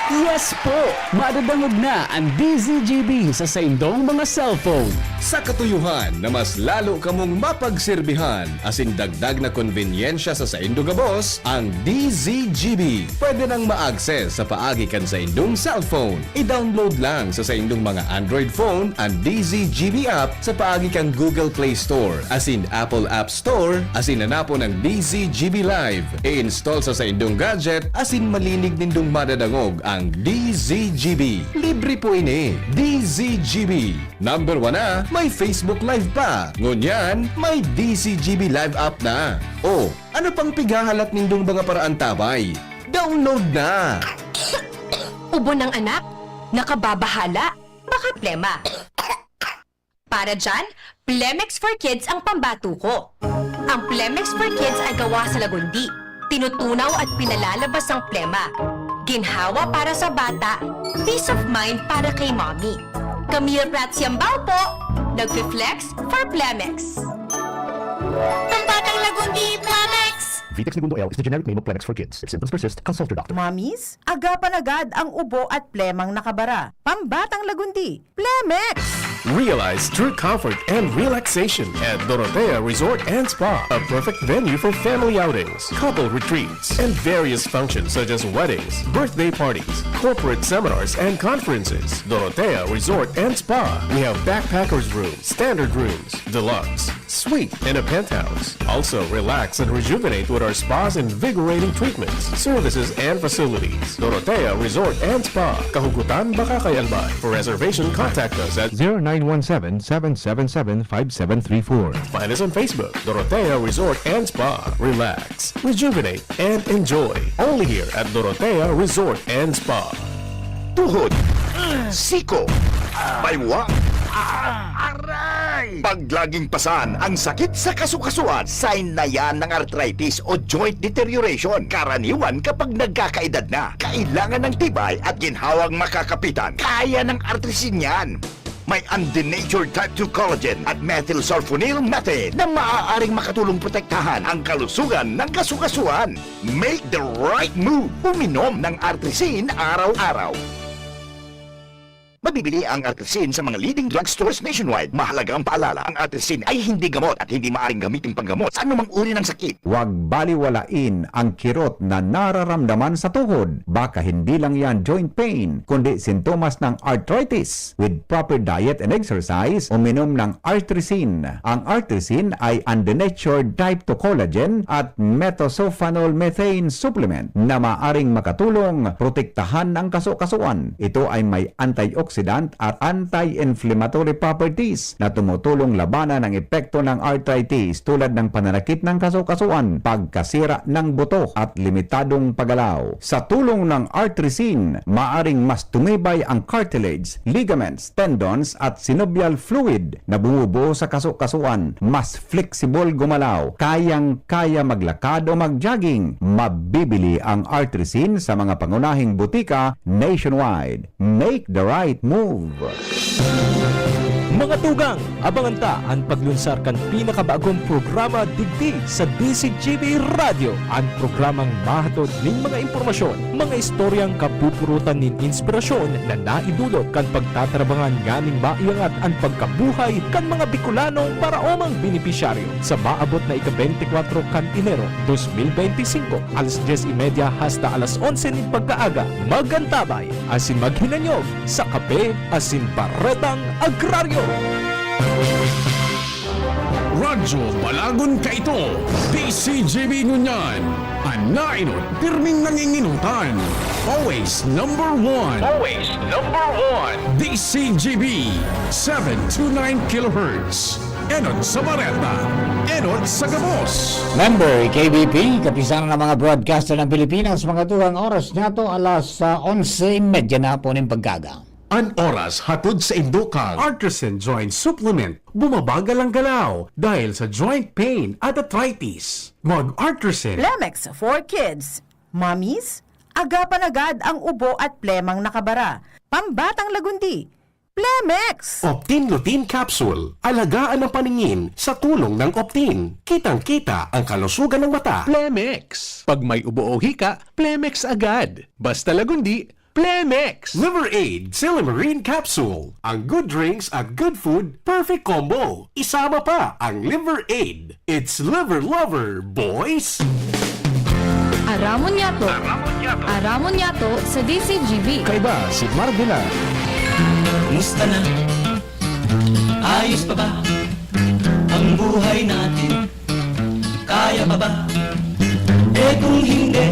Yes po! Madadangog na ang D Z G B sa saindong mga cellphone. Sa katuyuhan na mas lalo kamong mapagserbihan asin dagdag na konbenyensya sa saindo gabos, ang D Z G B pwede nang ma-access sa paagi kan saindong cellphone. I-download lang sa saindong mga Android phone an D Z G B app sa paagi kan Google Play Store asin Apple App Store, asin hanapon ang D Z G B Live. I-install sa saindong gadget asin malinig nindong madadangog ang D Z G B. Libre po ini. D Z G B. Number one na, may Facebook Live pa. Ngunyan, may D Z G B Live app na. O, ano pang pighahalat nindong mga paraantabay? Download na! Ubo ng anak? Nakababahala? Baka plema. Para dyan, Plemex for Kids ang pambato ko. Ang Plemex for Kids ay gawa sa lagundi. Tinutunaw at pinalalabas ang plema. Ginhawa para sa bata, peace of mind para kay mommy. Camille Prats Yambao po, nagfi-flex for Plemex. Pambatang Lagundi, Plemex! Vitex Negundo L is the generic name of Plemex for kids. If symptoms persist, consult your doctor. Mommies, agapan agad ang ubo at plemang nakabara. Pambatang Lagundi, Plemex! Realize true comfort and relaxation at Dorotea Resort and Spa, a perfect venue for family outings, couple retreats, and various functions such as weddings, birthday parties, corporate seminars, and conferences. Dorotea Resort and Spa. We have backpackers room, standard rooms, deluxe, suite, and a penthouse. Also, relax and rejuvenate with our spa's invigorating treatments, services, and facilities. Dorotea Resort and Spa, Kahugutan, Bacacay, Albay. For reservation, contact us at zero nine one seven, seven seven seven, five seven three four. Find us on Facebook, Dorotea Resort and Spa. Relax, rejuvenate, and enjoy. Only here at Dorotea Resort and Spa. Tuhod, siko, baywa, aray! Pag laging pasan ang sakit sa kasukasuan, sign na yan ng arthritis o joint deterioration. Karaniwan kapag nagkakaedad na, kailangan ng tibay at ginhawang makakapitan. Kaya ng Artrisin yan. May undenatured type two collagen at methylsulfonyl methane na maaaring makatulong protektahan ang kalusugan ng kasukasuan. Make the right move. Uminom ng Artrisin araw-araw. Mabibili ang Artrisin sa mga leading drugstores nationwide. Mahalaga ang paalala, ang Artrisin ay hindi gamot at hindi maaring gamitin panggamot sa anumang uri ng sakit. Huwag baliwalain ang kirot na nararamdaman sa tuhod. Baka hindi lang yan joint pain, kundi sintomas ng arthritis. With proper diet and exercise, uminom ng Artrisin. Ang Artrisin ay undenatured type two collagen at methylsulfonyl methane supplement na maaring makatulong protektahan ang kasukasuan. Ito ay may antioxidant at anti-inflammatory properties na tumutulong labanan ang epekto ng arthritis, tulad ng pananakit ng kasukasuan, pagkasira ng buto, at limitadong paggalaw. Sa tulong ng Artrisin, maaring mas tumibay ang cartilage, ligaments, tendons, at synovial fluid na bumubuo sa kasukasuan. Mas flexible gumalaw, kayang-kaya maglakad o mag-jogging. Mabibili ang Artrisin sa mga pangunahing butika nationwide. Make the right move. Mga tugang, abangan ta an paglunsar kan pinakabagong programa digdi sa D C G B Radyo, an programang mahatod nin mga impormasyon, mga istoryang kapupurutan nin inspirasyon na naidulot kan pagtatarabangan nganing maiangat an pagkabuhay kan mga Bicolanong paraomang benepisyaryo. Sa maabot na ika-beintikwatro kan Enero, dos mil beintisinko, alas dyes y media hasta alas onse nin pagkaaga, magantabay asin maghinanyog sa Kape asin Baretang Agraryo. Radyo Balagon kaito, D C G B ngunyan, an naenot pirming nangingenotan. Always number one. Always number one. D C G B, seven two nine kilohertz. Enot sa bareta, enot sa gabos. Member, K B P, Kapisanan ng mga Broadcaster ng Pilipinas, mga tugang, oras niyato, alas, ah, onse y media na po nin pagkaaga. An oras hatod saindo kan Artrisin Joint Supplement, bumabagal ang galaw dahil sa joint pain at arthritis. Mag-Artrisin. Plemex for kids. Mommies, agapan agad ang ubo at plemang nakabara. Pambatang Lagundi, Plemex! Optin Lutein Capsule. Alagaan ang paningin sa tulong ng Optin. Kitang-kita ang kalusugan ng mata. Plemex. Pag may ubo o hika, Plemex agad. Basta Lagundi, Plemex! Liver Aid Silymarin Capsule. Ang good drinks at good food, perfect combo. Isama pa ang Liver Aid. It's Liver Lover, boys! Aramon niyato. Aramon niyato sa D C G B. Kaiba si Marvin na. Kumusta na? Ayos pa ba ang buhay natin? Kaya pa ba? Eh, kung hindi,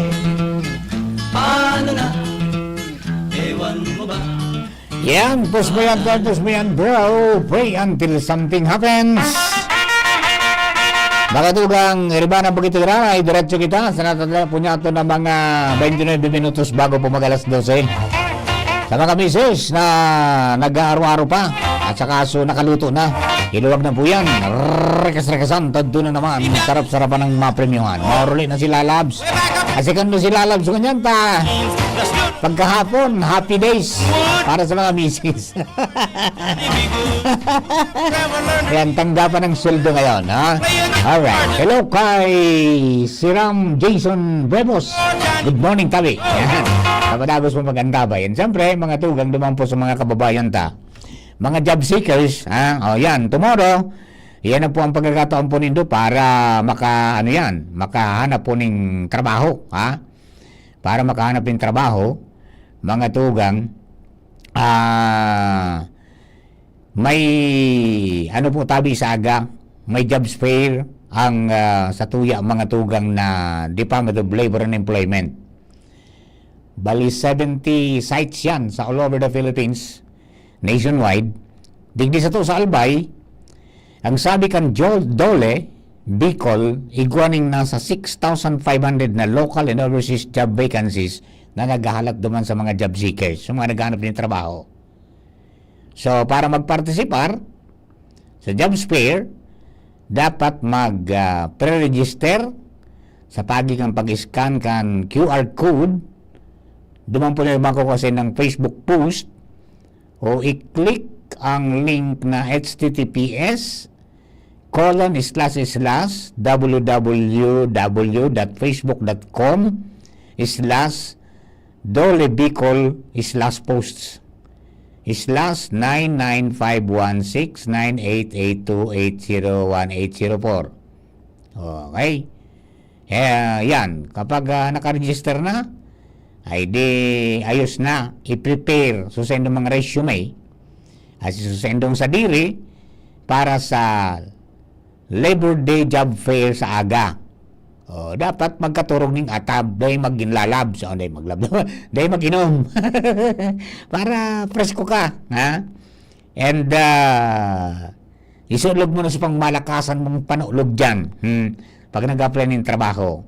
paano na? Ewan mo ba? Yan, post mo yan, tol, post mo yan, bro. Pray until something happens. Mga tugang, iriba ng Bukid Tigranay, diretso kita sa natatala po niya ito ng mga twenty-nine minutos bago po mag-alas dose. Sa mga misis na nag-aaro-aro pa, At saka, so, nakaluto na. Hiluwag na po yan. Rekas-rekasan, tadto na naman. Sarap-sarapan ng mapremyuhan. Mauruli na si Lalabs. Kasi kung si Lalabs, ganyan ta. Pagkahapon, happy days para sa mga misis. Yan, tanggapan ng sweldo ngayon, ha? Alright. Hello kay Siram Jason Brebos. Good morning, Tabi. Yan. Kapadagos mo mag-antabay. And siyempre, mga tugang, duman po sa mga kababayan ta. Mga job seekers, ha? O yan, tomorrow, yan na po ang pagkakataon po nindo para maka, ano yan, makahanap po ning trabaho, ha? Para makahanap ng trabaho, mga tugang, ah, may, ano po, tabi sa aga, may jobs fair ang, ah, sa tuya, mga tugang, na Department of Labor and Employment. Bali, seventy sites yan sa all over the Philippines, nationwide. Digdi sato sa Albay, ang sabi kan Joel Dole, Bicol, igwa ning nasa six thousand five hundred na local and overseas job vacancies na naghahalat duman sa mga job seekers, sa mga naghahanap ng trabaho. So, para magpartisipar sa jobs fair, dapat mag, ah, pre-register sa pagi kan pag-scan kan Q R code. Duman po na yung makukuha sa inyong Facebook post o i-click ang link na H T T P S colon slash slash W W W dot facebook dot com slash Dole Bicol slash posts slash nine nine five one six nine eight eight two eight zero one eight zero four. Okay. Eh, yan. Kapag, ah, nakaregister na, ay di ayos na. I-prepare. Susendo mga resume. At susendong sadiri para sa Labor Day Job Fair sa aga. O, dapat magkaturog ning atab, dai magin lalab. So, dai maglab-, dai mag-inom. Para presko ka, ha? And, ah, isulog mo na sa pangmalakasan mong panulog dyan. Hmm. Pag nag-apply ng trabaho.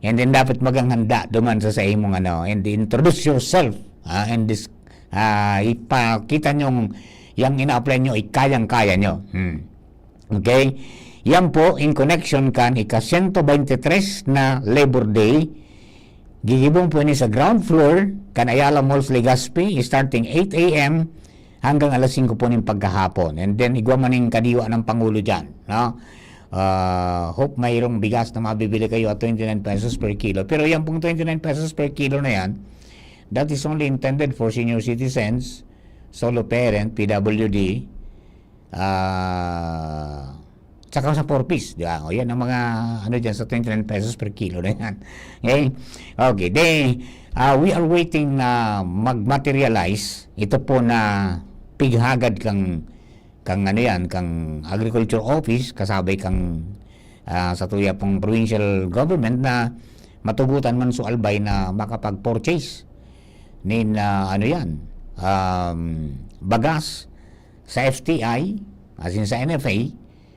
And then, dapat maghanda duman sa, sa imong ano. And introduce yourself. Ah, and this, ah, ipakita nyong yang ina-apply nyo, ay kayang-kaya nyo. Hmm. Okay? Yan po, in connection kan ika-sento bente tres na Labor Day. Gigibon po ini sa ground floor kan Ayala Malls, Legazpi, starting eight A M hanggang alas singko po ning pagkahapon. And then, igwa man ning kadiwa ng Pangulo dyan, no? Ah, hope mayroong bigas na mabibili kayo at twenty-nine pesos per kilo. Pero yan pong twenty-nine pesos per kilo na yan, that is only intended for senior citizens, solo parent, P W D, ah, tsaka sa four Ps, di ba? O, yan ang mga, ano dyan, sa twenty-nine pesos per kilo na yan. Okay? Okay, then, ah, we are waiting na mag-materialize ito po na pighagad kang, kang ano yan, kang Agriculture Office, kasabay kang, ah, sa tuya pong provincial government na matugutan man sa Albay na makapag-purchase nin, ah, ano yan, um, bagas sa F T I, as in sa N F A,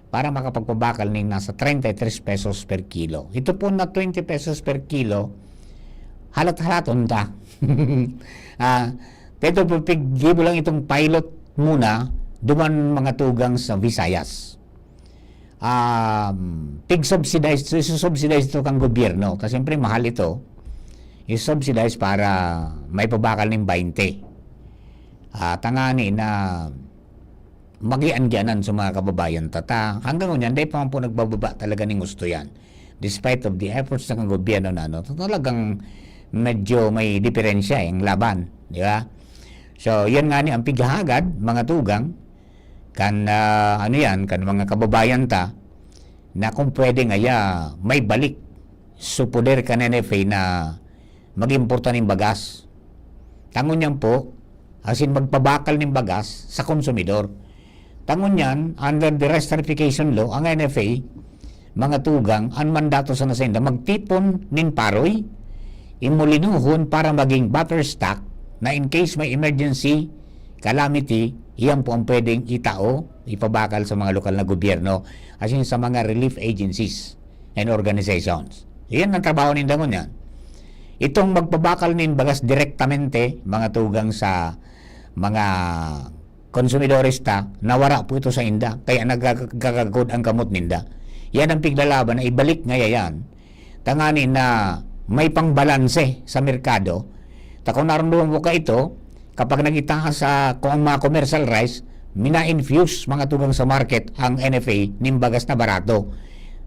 para makapagpabakal ning nasa treinta y tres pesos per kilo. Ito po na twenty pesos per kilo, halat-halaton ta. Ah, pero po, pig-, gibo lang itong pilot muna, duman mga tugang sa Visayas. Um, pig-subsidize, so, isusubsidize ito kang gobyerno. Kasi siyempre, mahal ito. I-subsidize para may pabakal ng bainte. Ah, tangani na magian-gianan sa mga kababayan ta. Ta, hanggang ngunyan, dai pa man po nagbababa talaga ning gusto yan. Despite of the efforts ng gobyerno na, ano, talagang medyo may diferensya, eh, ang laban, di ba? So, yan nga ni ang pighahagad, mga tugang, kan, ah, ano yan, kan mga kababayan ta, na kung pwede ngaya, may balik sa poder kan N F A na mag-importa ning bagas. Tangon niyan po, as in magpabakal ning bagas sa konsumidor. Tangon niyan, under the Restrification Law, ang N F A, mga tugang, ang mandato sa nasinda, magtipon nin paroy, imolinuhon para maging buffer stock na in case may emergency, calamity, iyan po ang pwedeng itao, ipabakal sa mga lokal na gobyerno, as in sa mga relief agencies and organizations. Iyan ang trabaho ninda ngunyan. Itong magpabakal nin bagas direktamente, mga tugang sa mga konsumidores ta, nawara po ito sa inda. Kaya nagkakagod ang kamot ninda. Yan ang piglalaban na ibalik ngaya yan. Tangani na may pangbalanse sa merkado. Ta kung narunduan mo ka ito, kapag nagitaas sa kung ang mga commercial rice, mina-infuse mga tugang sa market ang N F A nin bagas na barato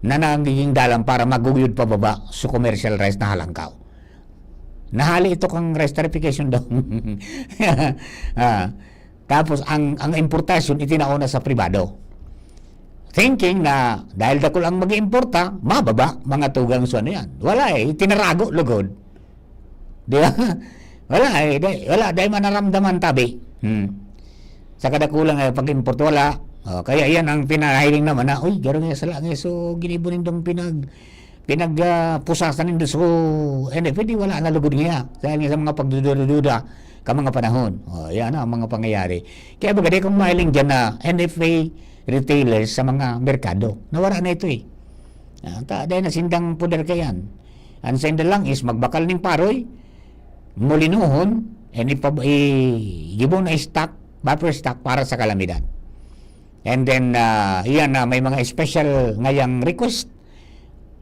na nagiging dalan para maguyod pababa sa commercial rice na halangkaw. Nahali ito kang rice tariffication daw. Ah, tapos ang, ang importasyon itinao na sa pribado. Thinking na dahil dakul ang mag-iimporta, mababa mga tugang sa ano yan. Wala eh, itinarago lugod. Di ba? Wala eh, di, wala, dahil manaramdaman tabi. Hmm. Sa kadakulang eh, pag-import, wala. Oh, kaya yan ang pinahiling naman na, uy, garo nga sala nga so ginibo nindong pinag pinag ah, pusasan nindo so N F A, di wala na lugod niya. Dahil nga sa mga pagdududa-duda ka mga panahon. Oh, yan ang mga pangyayari. Kaya baga di kong mahiling dyan na N F A retailers sa mga merkado. Nawara na ito eh. Ah, ta, dahil nasindang poder ka yan. Ang senda lang is magbakal ning paroy, mulinuhon, and ipab- i- gibo na stock, buffer stock para sa kalamidad. And then, ah, iyan na may mga special ngayang request,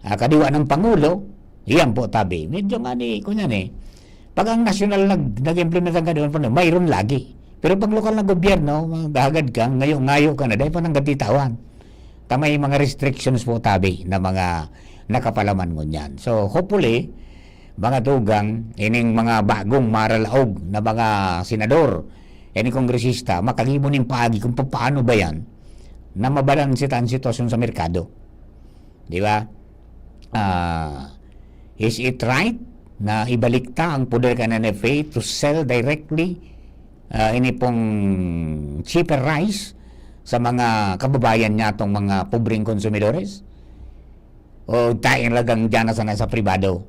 ah, kadiwa ng Pangulo, iyan po tabi. Medyo nga ni, kunyan eh, pag ang nasyonal nag, nag-implement ang kadiwa ng Pangulo, mayroon lagi. Pero pag lokal na gobyerno, maghahagad ka, ngayo-ngayo ka na, dahil pa nang gatitawan. Ta may mga restrictions po tabi na mga nakapalaman ngunyan. So, hopefully, mga tugang, ining mga bagong maralaog na mga senador, ining kongresista, makagibo nin paagi kung paano ba yan na mabalanse ta ang sitwasyon sa merkado. Di ba? Ah, is it right na ibalik ta ang poder kan N F A to sell directly, ah, ini pong cheaper rice sa mga kababayan niya, tong mga pobreng konsumidores? O tayo talagang diyan na sana sa pribado?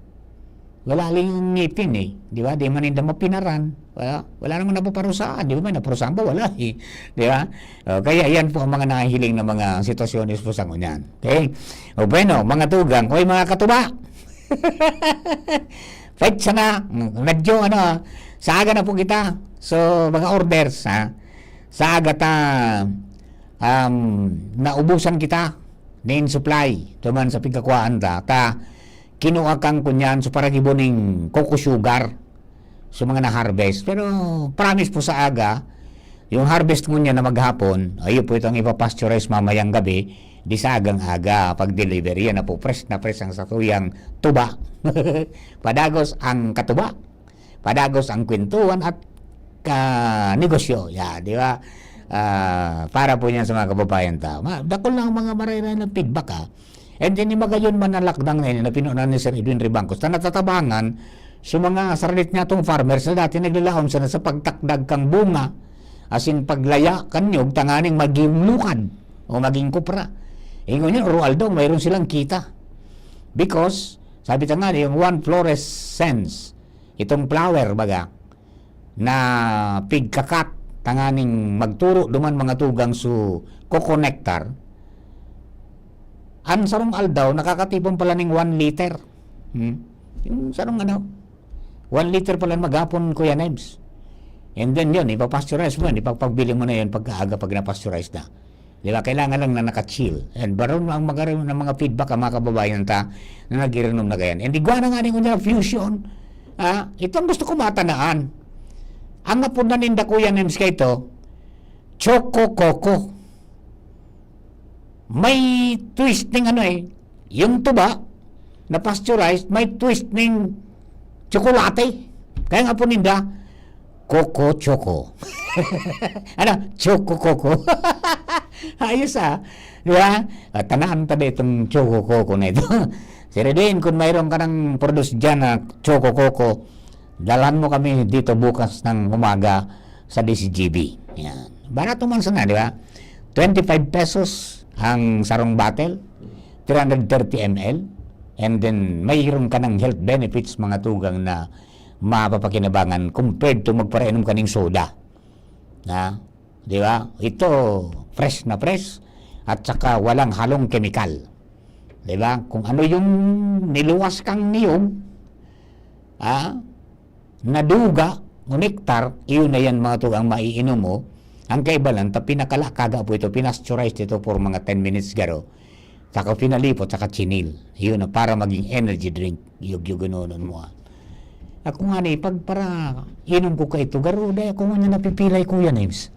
Wala lang yung ngipin eh. Di ba? Di man ninda mapinaran. Wala, wala namang napaparusahan. Di ba? May naparusahan ba? Wala eh. Di ba? O, kaya yan po ang mga nahihiling na mga sitwasyon po sa ngunyan. Okay? O bueno, mga tugang, oy mga katuba. Petsa na. Medyo ano, sa aga na po kita. So, mga orders, ha? Sa aga ta, um, naubusan kita nin supply duman sa pigkakuhaan ta. Ta, kinua kang kunyan sa paragibo ning coco sugar sa mga na-harvest. Pero promise po sa aga, yung harvest ngunyan na maghapon, ayo po itong ipapasteurize mamayang gabi, di sa agang aga, pag-deliver. Yan na po, fresh na fresh ang satuyang tuba. Padagos ang katuba, padagos ang kwentuhan at ka negosyo. Ya, di ba? Ah, para po yan sa mga kababayan ta. Ma, dakul na ang mga marayray na feedback, ha. And then, magayon man ang lakdang na ini na pinunan ni Sir Edwin Ribangcos na natatabangan sa mga saralit niya tong farmers na dati naglalaom sana sa pagtakdag kang bunga, asin paglaya kan niyog tanganing maging lukad o maging kupra. Ingon niya, oro aldaw, mayroon silang kita. Because, sabi ta nga, yung one fluorescence, itong flower, baga, na pigkakat tanganing magturo duman mga tugang su coco nectar, an sarong aldaw nakakatipon pala ning one liter. Hmm? Yung sarong ano, one liter pala maghapon, Kuya Nebs. And then yun, ipapasteurize mo yun, ipagpagbili mo na yun pagkaaga pag na-pasteurize na. Di ba? Kailangan lang na naka-chill. And baron ang magkaroon ng mga feedback ang mga kababayan ta na nag-iinom na gayan. And igwa na nga rin kunya fusion. Ah, itong gusto ko matanaan. Ang apod na ninda Kuya Nems kay ito, Choco Coco. May twist ng ano eh. Yung tuba, na pasteurized, may twist ng tsokolate. Kaya nga po ninda, Coco Choco. Ano? Choco Coco. Ayos ah. Di ba? At tanaan ta ba itong Choco Coco na ito? Sir Edwin, kung mayroon ka ng produce dyan na Choco Coco, dalhan mo kami dito bukas ng umaga sa D C G B. Yan. Barato man sana, di ba? Twenty-five pesos ang sarong bottle, three hundred thirty M L. And then, mayroon ka ng health benefits, mga tugang, na mapapakinabangan compared to magparainom ka ng soda. Na, di ba? Ito, fresh na fresh at saka walang halong kemikal. Di ba? Kung ano yung niluwas kang niyog, ah, naduga o nektar, iyon na yan, mga tugang, maiinom mo. Ang kaiba lang, ta pinakalakaga po ito, pinasteurize ito for mga ten minutes garo. Saka pinalipot, saka chinil. Yun na, para maging energy drink. Yug-yug, ano, ano mo, ah. Ako nga ni, pag para inom ko ka ito, garo, dai ako nga napipilay, Kuya Nims.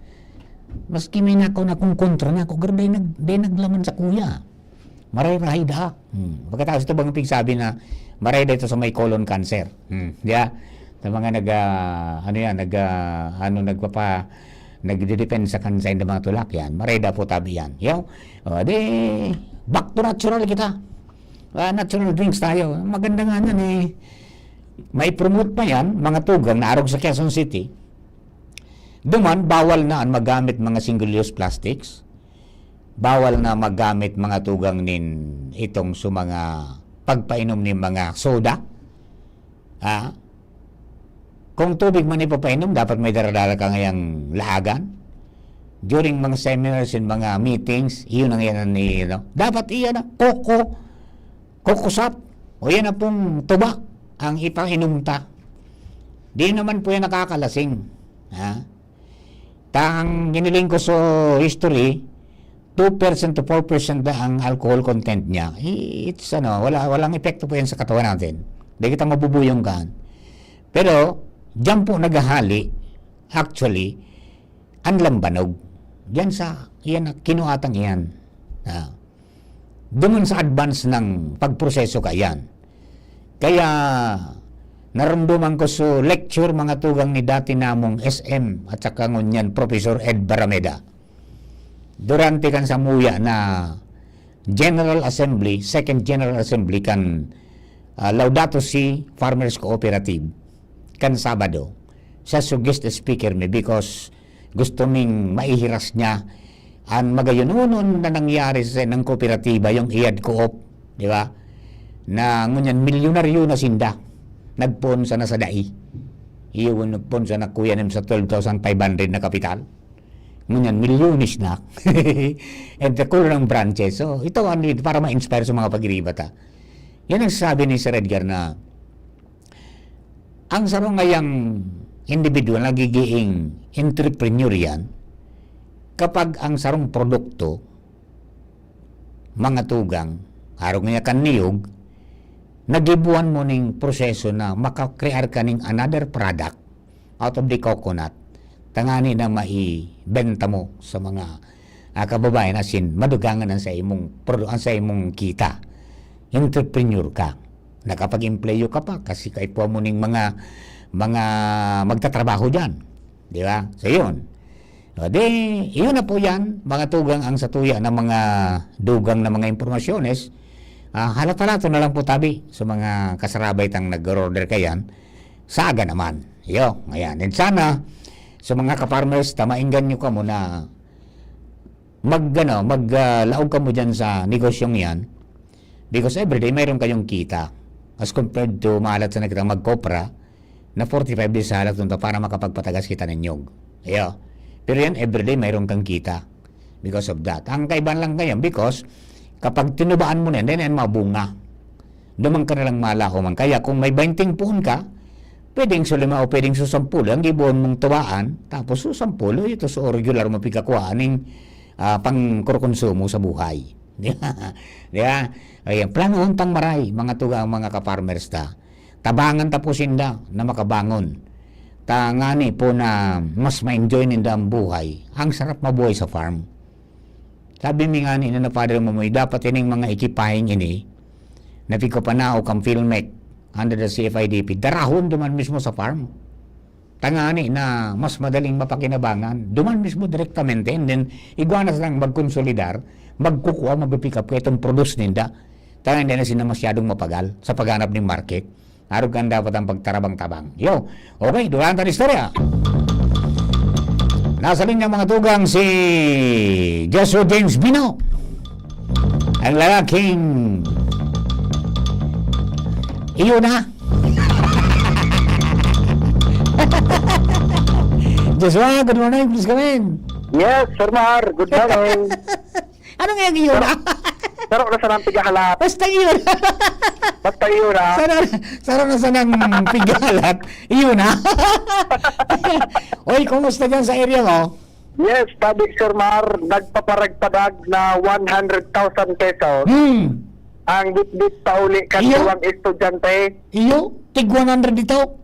Maski may nakaw na kong kontra na ako, garo, dai nag-, dai naglaman sa kuya. Maray rahay da. Hmm. Pagkatapos ito bang pigsabi na maray da ito sa may colon cancer. Hmm. Yeah. Sa mga nag, ah, ano yan, nag, ah, ano, nagpapa-, nagdedepensa kan sa mga tulak yan. Maray da po tabi yan. Yo. O, di, back to natural kita. Ah, natural drinks tayo. Maganda nga yan eh. May promote pa yan, mga tugang na arog sa Quezon City. Duman, bawal na ang magamit mga single-use plastics. Bawal na magamit mga tugang nin itong sa mga pagpainom nin mga soda. Ha? Kung tubig man ipapainom, dapat may daradala ka ngayang laagan. During mga seminars and mga meetings, iyon ang yan ni, ano. Dapat iyan na, koko, kukusap, o yan na pong tuba, ang ipainom ta. Di naman po yan nakakalasing. Ha? Tang giniling ko sa history, two percent to four percent na ang alcohol content niya. I-, it's ano, wala, walang epekto po yan sa katawan natin. Di kita mabubuyong kan. Pero, diyan po naghahali, actually, ang lambanog. Diyan sa, yan, kinuatang iyan. Ah. Duman sa advance ng pagproseso ka yan. Kaya, naramdaman ko sa lecture, mga tugang ni dati namong S M at saka ngunyan Professor Ed Barameda. Durante kan samuya na General Assembly, Second General Assembly kan, ah, Laudato Si Farmers Cooperative, kan Sabado, siya su guest speaker mi because gusto ming maihiras niya an magayunonon na nangyari sa ng kooperatiba, yung Iyad Coop, di ba? Na ngunyan milyonaryo na sinda. Nagpoon sana sa dai. Iyo, nagpoon sana, Kuya Nim, sa twelve thousand five hundred na kapital. Ngunyan, milyones na. And the kulang ng branches. So, ito ang para ma-inspire sa mga pag-iriba ta. Yan ang sabi ni Sir Edgar na ang sarong ngayang individual, nagigiing entrepreneur yan, kapag ang sarong produkto, mga tugang, arog niya kan niyog, nagibuan mo ning proseso na makakrear ka ning another product out of the coconut, tangani na maibenta mo sa mga, ah, kababayan, asin madugangan ang sa imong produ-, ang sa imong kita. Entrepreneur ka. Nakapag-empleyo ka pa kasi kaipwa mo ning mga, mga magtatrabaho diyan. Di ba? So, yun. O, di, yun na po yan, mga tugang ang satuya na mga dugang na mga impormasyones. Ah, halat-halato na lang po tabi sa mga kasarabay tang nag-order kayan. Sa aga naman. Yo, ayan. And sana, sa mga ka-farmers, tamainggan nyo kamo na mag, ano, mag, ah, laog kamo dyan sa negosyong yan. Because everyday, mayroon kayong kita. As compared to, mahalat sana kitang magkopra, na forty-five days sa halat nito para makapagpatagas kita nin nyog. Ayo. Pero yan, everyday, mayroon kang kita. Because of that. Ang kaibahan lang ngayon, because kapag tinubaan mo na yan, then yan mabunga. Duman ka na lang malaho man. Kaya kung may bainting puon ka, pwedeng su lima o pwedeng su sampulo ang gibohon mong tubaan, tapos su sampulo, ito su regular mo pigkakuhaan ning, ah, pangkonsumo sa buhay. Di ba? Di ba? Ayan, planohon tang maray, mga tugang, mga ka-farmers ta. Tabangan ta po sinda na makabangon. Tangani po na mas ma-enjoy ninda ang buhay. Ang sarap mabuhay sa farm. Sabi mi ngani na, na Father Mamoy, dapat ining mga ekipaheng ini, na pigkapanao kan PhilMec, under the C F I D P, darahon duman mismo sa farm. Tangani na mas madaling mapakinabangan, duman mismo direktamente, and then, igwa na silang magkonsolidar, magkukua, magpi-pick up, kaya itong produce ninda. Tangani na sila masyadong mapagal sa paghanap ng market. Arog kan dapat ang pagtarabang-tabang. Yo, okay, duran ta istorya. Nasa linya, mga tugang, si Joshua James Bino. Ang lalaking iyo na. Joshua, good morning, please come in. Yes, Sir Mar, good morning. Ano nga yung iyo na? Saro na sanang pigahalat. Basta iyo na. Basta iyo na. Saro, saro na sanang pigahalat. Iyo na. Oy, kumusta dyan sa area mo? Yes, tabi, Sir Mar, nagpaparagpadag na one hundred thousand pesos Hmm. ang bitbit pauli kan Iyo? duwang estudyante. Iyo, tig one hundred ito.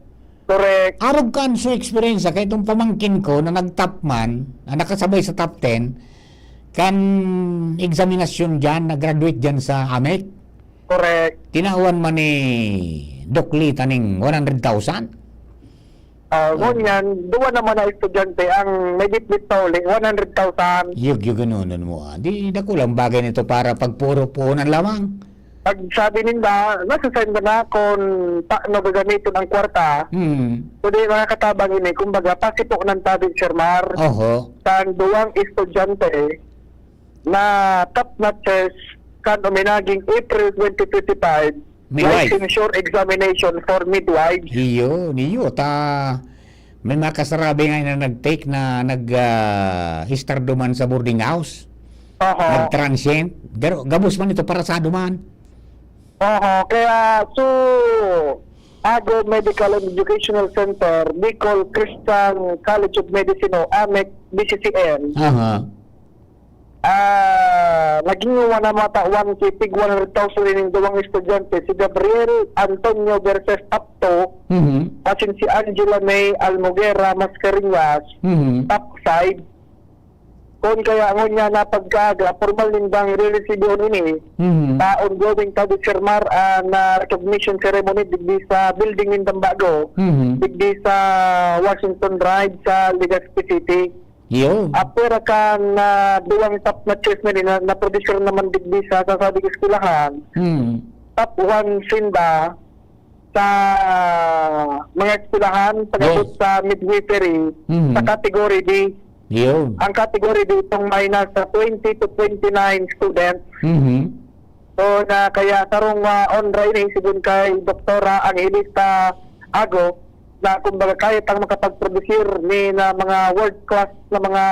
Correct. Arog kan so experience, ah, kay itong pamangkin ko na nag-top man, na nakasabay sa top ten, kan eksaminasyon dyan, nag-graduate dyan sa amec. Correct. Tinawan man ni Doc Lee taning one hundred thousand. Ah, Oh. ngunyan, duwa naman na estudyante ang may bitbit pauli, one hundred thousand. Yug, yug, ano, ano mo, ah. Di, dakulang bagay nito para pagpuro puhunan lamang. Pag sabi ninda, nasa sa inda na kung paano gagamiton ang kwarta. Hmm. Kundi mga katabang ini, kumbaga, pasipo ng tabi, Sir Mar, Oho. sa duwang estudyante na top notchers kan uminaging April twenty twenty-five Midwife. licensure examination for midwives. Iyo, niyo, ta, may mga kasarabi nga na nag-take na nag, ah, istar duman sa boarding house. Oho. Nag-transient. Garo-, gabos man ito, parasado man. Oho, kaya so, Ago Medical and Educational Center, Bicol Christian College of Medicine o amec, B C C M. Aha. Ah, naging one na mata, one K, tig one hundred thousand ining duwang estudyante, si Gabriel Antonio Versus Apto, Mhm. asin si Angela May Almoguera Mascarenhas, Mhm. top five. Kun kaya ngunyan na pagkaaga, formal nindang re-receiveon ini Mhm. sa ongoing tabi, Sir Mar, ah, na recognition ceremony digdi sa building nindang bago, Mhm. digdi sa Washington Drive sa Legazpi City. Iyo. Apwera kan, ah, duwang top notchers na rin na, na producer naman digdi sa sasabing eskwelahan. Hmm. Top one sinda sa mga eskwelahan, pag-abot Yes. sa midwifery, Mhm. sa category D. Iyo. Ang category D itong may nasa twenty to twenty-nine students. Mhm. So, na kaya sarong, ah, onra ini, sigon kay Doktora Angelista Ago, na kumbaga kahit ang makapag-produce ni na mga world class na mga,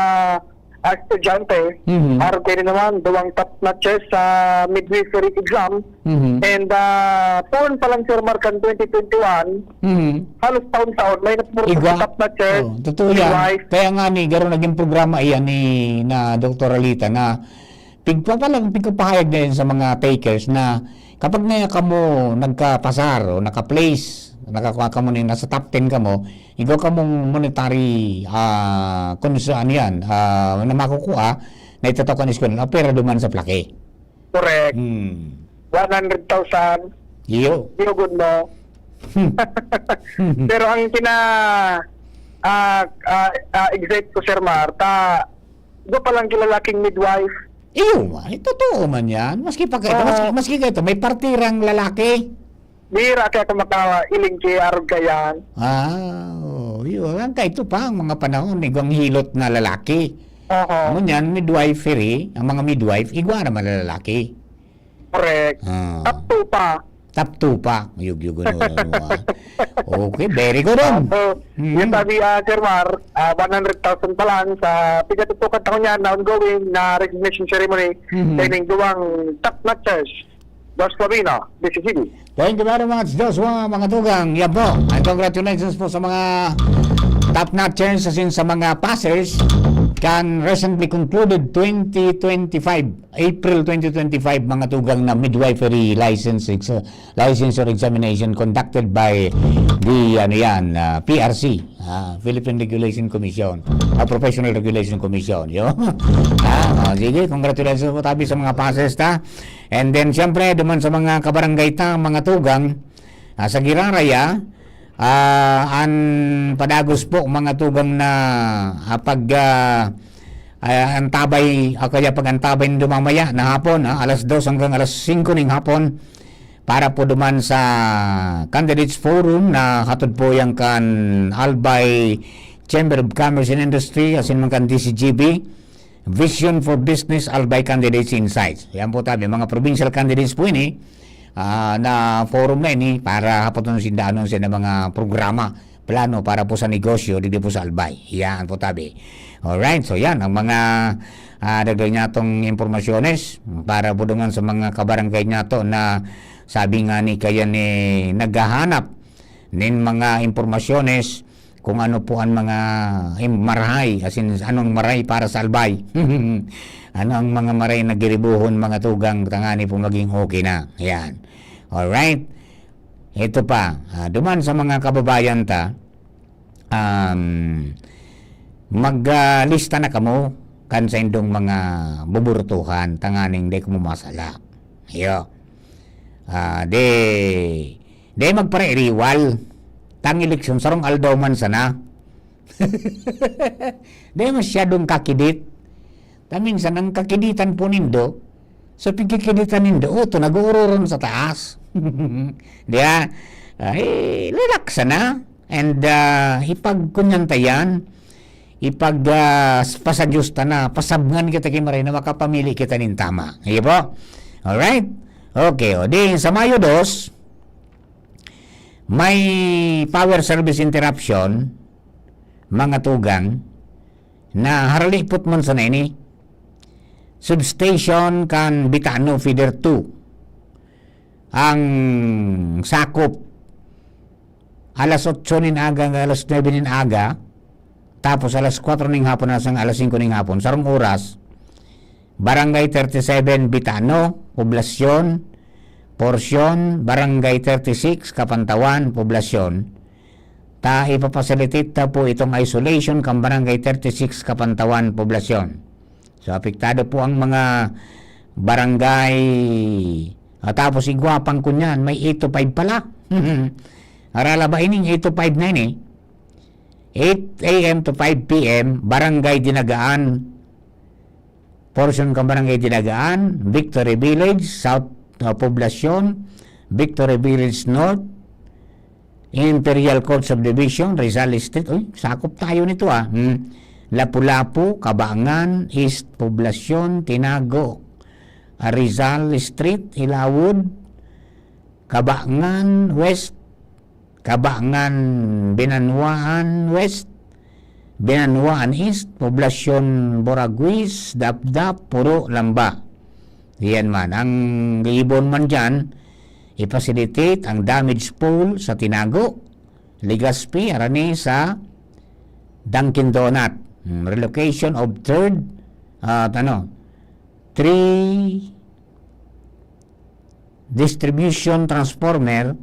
ah, estudyante, Mhm. arog kaini naman, duwang top notchers sa midwifery exam. Mhm. And, ah, poon pa lang, Sir Mark, kan twenty twenty-one, Mhm. halos taon-taon, may napuro Igwa. top notchers, Oh, totoo yan. midwife. Kaya nga ni, garo naging programa iyan ni, na Doktor Alita na Pigpapalang, pigpapahayag na yan sa mga takers na kapag na kamo nagkapasar o naka-place, nakakuha kamo na nasa top ten kamo, igwa kamong monetary, ah, kung saan yan, ah, na makukuha, na itataw kan eskwela, pwera duman sa plaki. Correct. Hmm. One hundred thousand. Iyo. Iyo, good mo. Pero ang kina, ah, ah, ah, exact ko, Sir Mar, ta, do palang kilalaking midwife. Iyo, ay, totoo man yan. Maski pa kayo, Oo. maski, maski kayo, may partirang lalaki. Bihira kaya ako makailing kay arog kayan. Ah, oo, yun. Ang kaito pa, ang mga panahon, igwang hilot na lalaki. Oo. Ano yan, midwifery, ang mga midwife, igwa naman na lalaki. Correct. Ah. Top two pa. Top two pa. Yug, yug, ano, ano, ah. Okay, very good, um. Ah, so, Mm. yung sabi, ah, Sir Mar, ah, one hundred thousand pa lang sa pigatutukan taon niya na ongoing na recognition ceremony Mhm. sa ining duwang top notchers. Dos Flamina, D C C B. Thank you very much, Joshua, mga tugang. Yan po. And congratulations po sa mga top notchers, as in sa mga passers, kan recently concluded twenty twenty-five, April twenty twenty-five, mga tugang na midwifery license ex-, licensure examination conducted by the, ano yan, ah, P R C, ah, Philippine Regulation Commission, ah, Professional Regulation Commission. Yun. Ah, oh, sige, congratulations po tabi sa mga passers ta. And then, siyempre, duman sa mga kabarangay ta, mga tugang, ah, sa Giraraya, ah, an padagos po, mga tugang na, ah, pag, ah, ah, antabay, o kaya pag-antabay nindo mamaya na hapon, ah, alas dos hanggang alas singko ning hapon, para po duman sa Candidates Forum na hatod po yan kan Albay Chamber of Commerce and Industry, asin man kan D C G B, Vision for Business, Albay Candidates Insights. Yan po tabi, mga provincial candidates po ini, ah, na forum na ini para hapoton sinda anon sa mga programa, plano para po sa negosyo digdi po sa Albay. Yan po tabi. Alright, so yan ang mga, ah, dagdag niya tong impormasyones para po naman sa mga kabarangay niya to na sabi nga ni kaya ni naghahanap nin mga impormasyones kung ano po ang mga, eh, marahay, as in, anong marahay para sa albay. Ano ang mga marahay na giribuhon, mga tugang, tangani po maging okay na. Yan. Alright? Ito pa, ah, duman sa mga kababayan ta, um, mag, ah, lista na kamo kan saindong mga buburtuhan, tanganing di kamo masala. Iyo. Ah, di, di magparairiwal. Tang eleksyon, sarong aldaw man sana. Di masyadong kakidit. Ta minsan, ang kakiditan po nindo, so pagkikiditan nindo, oh, ito, nag-uururon sa taas. Di ba? Ay, relax sana. And, ah, ipagkunyan ta yan. Ipag, ah, pasadyos ta na. Pasabngan kita ki Maray na makapamili kita nin tama. Iyo po? Alright? Okay, o. Di, sa Mayo dos, may power service interruption, mga tugang, na haralipot man sana ini. Substation kan Bitano Feeder two. Ang sakop, alas otso nin aga hanggang alas nuebe nin aga, tapos alas kwatro ning hapon hanggang alas singko ning hapon, sarong oras, Barangay thirty-seven, Bitano, Poblasyon, porsyon, Barangay thirty-six, Kapantawan, Poblasyon. Ta ipapasilitate ta po itong isolation kan Barangay thirty-six, Kapantawan, Poblasyon. So, apektado po ang mga barangay. Ah, tapos igwa pang kunyan, may eight to five pala. Arala ba ining eight to five na ini? Eight a m to five p m, Barangay Dinagaan, portion kan Barangay Dinagaan, Victory Village, South, ah, Poblacion, Victory Village North, Imperial Court Subdivision, Rizal Street. Uy, sakop tayo nito, ah. Hmm. Lapu-Lapu, Cabangan, East Poblacion, Tinago, ah, Rizal Street, Ilawod, Cabangan West, Cabangan, Binanwaan West, Binanwaan East, Poblacion Boraguis, Dapdap, Puro, Lamba. Yan man. Ang giibon man dyan, i-facilitate ang damage pool sa Tinago, Legazpi, Aranesa, Dunkin Donut. Hmm, relocation of third, at ano, three distribution transformer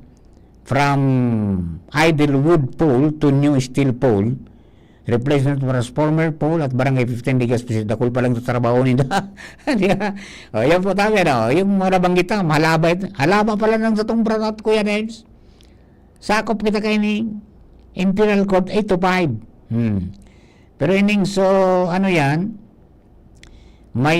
from idle wood pole to new steel pole, replacement of transformer pole at Barangay fifteen Legazpi. Dakul pa lang sa trabaho ninda. Di ba? O, yan po tayo, no? Yung mga nabanggit na, mahalaba ito. Halaba pala ng satong brownout, Kuya Nems. Sakop kita kay ni Imperial Court eight to five. Hmm. Pero ining, so, ano yan? May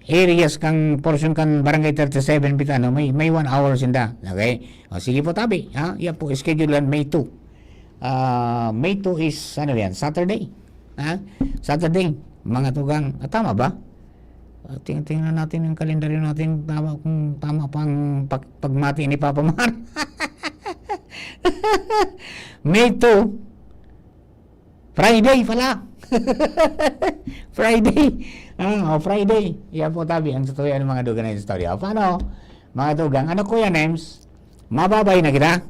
areas kang portion kan Barangay thirty-seven Bitano, may, may one hour sinda. Okay? O, sige po, tabi. Ha? Yan po, schedule yan, May two. Ah, May two is, ano yan? Saturday. Ha? Saturday, mga tugang. Ah, tama ba? Ah, ting-, tingnan natin yung kalendaryo natin, tama, kung tama pa ang pag-, pagmati ni Papa Mar. May two, Friday pala. Friday. Ah, oh, Friday. Yan po, tabi, ang totoo yan, mga dugang na istorya. Paano, mga tugang? Ano, Kuya Nems? Mababay na kita?